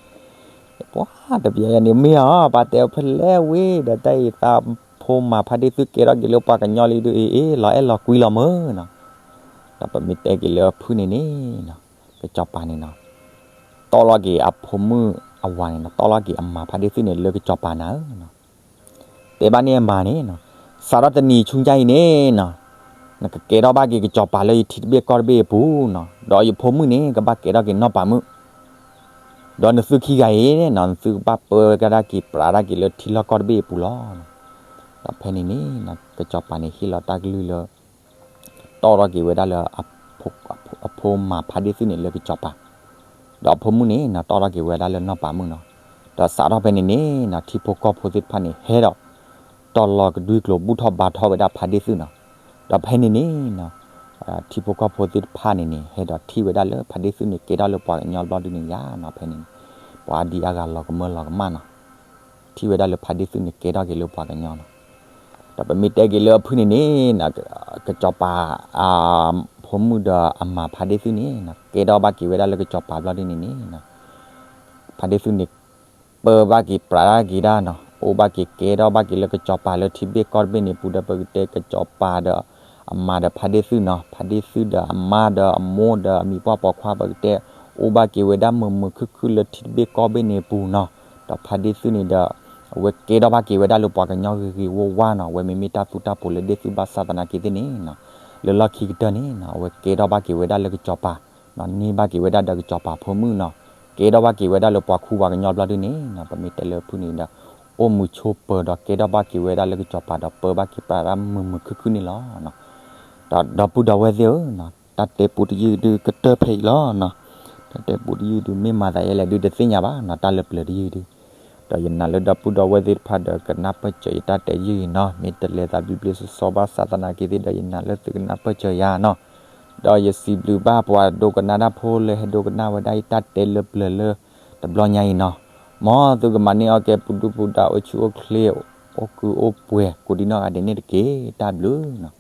ပှၤတဖျဲညါန့ၣ်မ့ၢ်အီၤ, ပၢ်တဲအဖဲလဲၣ်ဝဲဒီး တၢ်အံၤသးဖိမၤဖါဒ့ၣ်သုကဲထီၣ်က့ၤလၢပှၤကညီလံဒုး အ့ၣ်အ့ၣ် လီၤအဲၣ်လီၤကွံလီၤမၢ်နီၤ. ဒီးပမ့ၢ်တဲက့ၤလၢအဖုၣ်န့ၣ်န့ၣ်နီၤ, ကစီၤပၤန့ၣ်နီၤ, တီၢ်လီၤက့ၤအဖိမုၣ်အဝၤန့ၣ်နီၤ, တီၢ်လီၤက့ၤအမၤဖါဒ့ၣ်သုန့ၣ်လၢကစီၤပၤနၤဧၢနီၤ. တဲဘၣ်န့ၢ်အမါန့ၣ်နီၤ, စးထီၣ်တနံၤဆူညါအံၤန့ၣ်နီၤ, နကကဲထီၣ်ဘၣ်က့ၤကစီၤပၤလၢယထံတဘ့ၣ်ကီၢ်တဘ့ၣ်အပူၤနီၤ, ဒီးယဖိမုၣ်န့ၣ် ကဘၣ်ကဲထီၣ်က့ၤနီၢ်ပၤမုၣ်, ဒီးနသုခံဂၤအံၤနီၤ နသုကဘၣ်ပၢကဒါက့ၤပြးဒၣ်က့ၤလၢထံလီၢ်ကီၢ်တဘ့ၣ်အပူၤလီၤ. ဒီးဖဲန့ၣ်န့ၣ်နီၤ ကစီၤပၤန့ၣ်ဟ့ၣ်လီၤတၢ်ကလုၢ်လၢ တီၢ်ထီၣ်က့ၤဝဲဒၣ်လၢ အဖိမၤဖါဒ့ၣ်သုန့ၣ်လၢကစီၤပၤ, ဒီးအဖိမုၣ်န့ၣ်နီၤ တီၢ်ထီၣ်က့ၤဝဲဒၣ်လၢနီၢ်ပၤမုၣ်နီၤ. ဒီးစးထီၣ်ဖဲန့ၣ်န့ၣ်နီၤ ထံဖိကီၢ်ဖိသ့ၣ်တဖၣ်န့ၣ် ဟဲဒီး တီၤလီၤကဒွံကျိၤ ဘူၣ်ထီၣ်ဘါထီၣ်ဝဲဒၣ်ဖါဒ့ၣ်သုနီၤ. ဒီးဖဲန့ၣ်န့ၣ်နီၤ ထံဖိကီၢ်ဖိသ့ၣ်တဖၣ်န့ၣ်န့ၣ် ဟဲဒီးထံၣ်ဝဲဒၣ်လၢဖါဒ့ၣ်သုန့ၣ် ကဲထီၣ်လၢပှၤကညီဘျီဒုန့ၣ်ယါနီၤ ဖဲန့ၣ်န့ၣ် ပှၤဒံးအါဂၤလီၤကမၢလီၤကမၣ်နီၤ. ထံၣ်ဝဲဒၣ်လၢဖါဒ့ၣ်သုန့ၣ် ကဲထီၣ်က့ၤလၢပှၤကညီနီၤ. ဒီးပမ့ၢ်တဲက့ၤလၢအဖုၣ်န့ၣ်န့ၣ် ကစီၤပၤ အဖိမုၣ်ဒီးအမၤဖါဒ့ၣ်သုန့ၣ်နီၤ ကဲထီၣ်ဘၣ်က့ၤဝဲဒၣ်လၢကစီၤပၤဘျီဒုန့ၣ်န့ၣ်နီၤ ဖါဒ့ၣ်သုန့ၣ် ပၢဘၣ်က့ၤပြးဒၣ်က့ၤဒၣ်နီၤ အိၣ်ဘၣ်က့ၤကဲထီၣ်ဘၣ်က့ၤလၢကစီၤပၤလၢထံဘ့ၣ်ကီၢ်တဘ့ၣ်န့ၣ်ပူၤဒီး ပကတဲကစီၤပၤဒီးအမၤဒီးဖါဒ့ၣ်သုနီၤ ဖါဒ့ၣ်သုဒီးအမါဒီးအမိၢ်ဒီးအမံၤပှၢ်ပိာ်ခွါ ပကတဲ အိၣ်ဘၣ်က့ၤဝဲဒၣ်မုာ်မုာ်ခုၣ်ခုၣ်လၢထံတဘ့ၣ်ကီၢ်ဘ့ၣ်န့ၣ်ပူၤနီၤ. ဒီးဖါဒ့ၣ်သုန့ၣ်ဒီး အဝဲကဲထီၣ်ဘၣ်က့ၤဝဲဒၣ်လၢပှၤကညီဂ့ၤဂ့ၤဝါဝါနီၤ အဝဲမ့မ့ၢ်တၢ်သူတၢ်ပိၤလၢဒ့ၣ်သုဘၣ်ဆၣ်သနာ်က့သ့ၣ်န့ၣ်နီၤ လၢလီၢ်ခံကတၢၢ်န့ၣ်နီၤ အဝဲကဲထီၣ်ဘၣ်က့ၤဝဲဒၣ်လၢကစီၤပၤ နီၤ န့ၢ်ဘၣ်က့ၤဝဲဒၣ်ဒီးကစီၤပၤဖိမုၣ်နီၤ ကဲထီၣ်ဘၣ်က့ၤဝဲဒၣ်လၢပှၤခူပှၤကညီဘျီဒုန့ၣ်နီၤ ပမ့ၢ်တဲလၢဖုၣ်န့ၣ်ဒီး အိၣ်မုာ်ဆိးပၢၤဒီးကဲထီၣ်ဘၣ်က့ၤဝဲဒၣ်လၢကစီၤပၤဒီးပၢဘၣ်က့ၤပြးဒၣ်မုာ်မုာ်ခုၣ်ခုၣ်န့ၣ်လီၤ. ဒီးဒီပုၢ်ဒီဝဲၢ်သ့ၣ်ဧၢ, တၢ်တဲပူတယုၢ်ဒုးကတၢၢ်ဖဲအံၤလီၤ. တၢ်တဲပူတယုၢ်ဒုးမ့ၢ်မၤသးယဲလဲၣ်ဒုးတသ့ၣ်ညါဘၣ်နီၤ တၢ်လၢပျၢၤတယုၢ်ဒုး ဒီးယနာ်လၢဒီပုၢ်ဒီဝဲၢ်သ့ၣ်တဖၣ်ဒီးကနၢ်ပၢၢ်စၢၤယတၢ်တဲယုၢ်အံၤနီၤ မ့ၢ်တလဲၤသးဘျ့ဘျ့ဆှီဆှီဘၣ်ဆၣ်သနာ်က့သ့ၣ်ဒီးယနာ်လၢသုကနၢ်ပၢၢ်စၢၤယၤနီၤ ဒီးယစံးဘျုးဘၣ်ပှၤဒိကနၣ်တၢ်ဖိလၢဟဲဒိကနၣ်ဝဲဒၣ်ယတၢ်တဲလၢပျၢၤလၢတဘျီညါအံၤနီၤ မ်သုကမၤန့ၢ်အီၣ်ကဲပူၤဒုၣ်ပူၤဒါအိၣ်ဆူၣ်အိၣ်ချ့ အိၣ်ကုၢ်အိၣ်ပှဲၤကိးဒံနီၢ်ဂၤဒဲးန့ၣ်တက့ၢ် တၢ်ဘျုးနီၤ.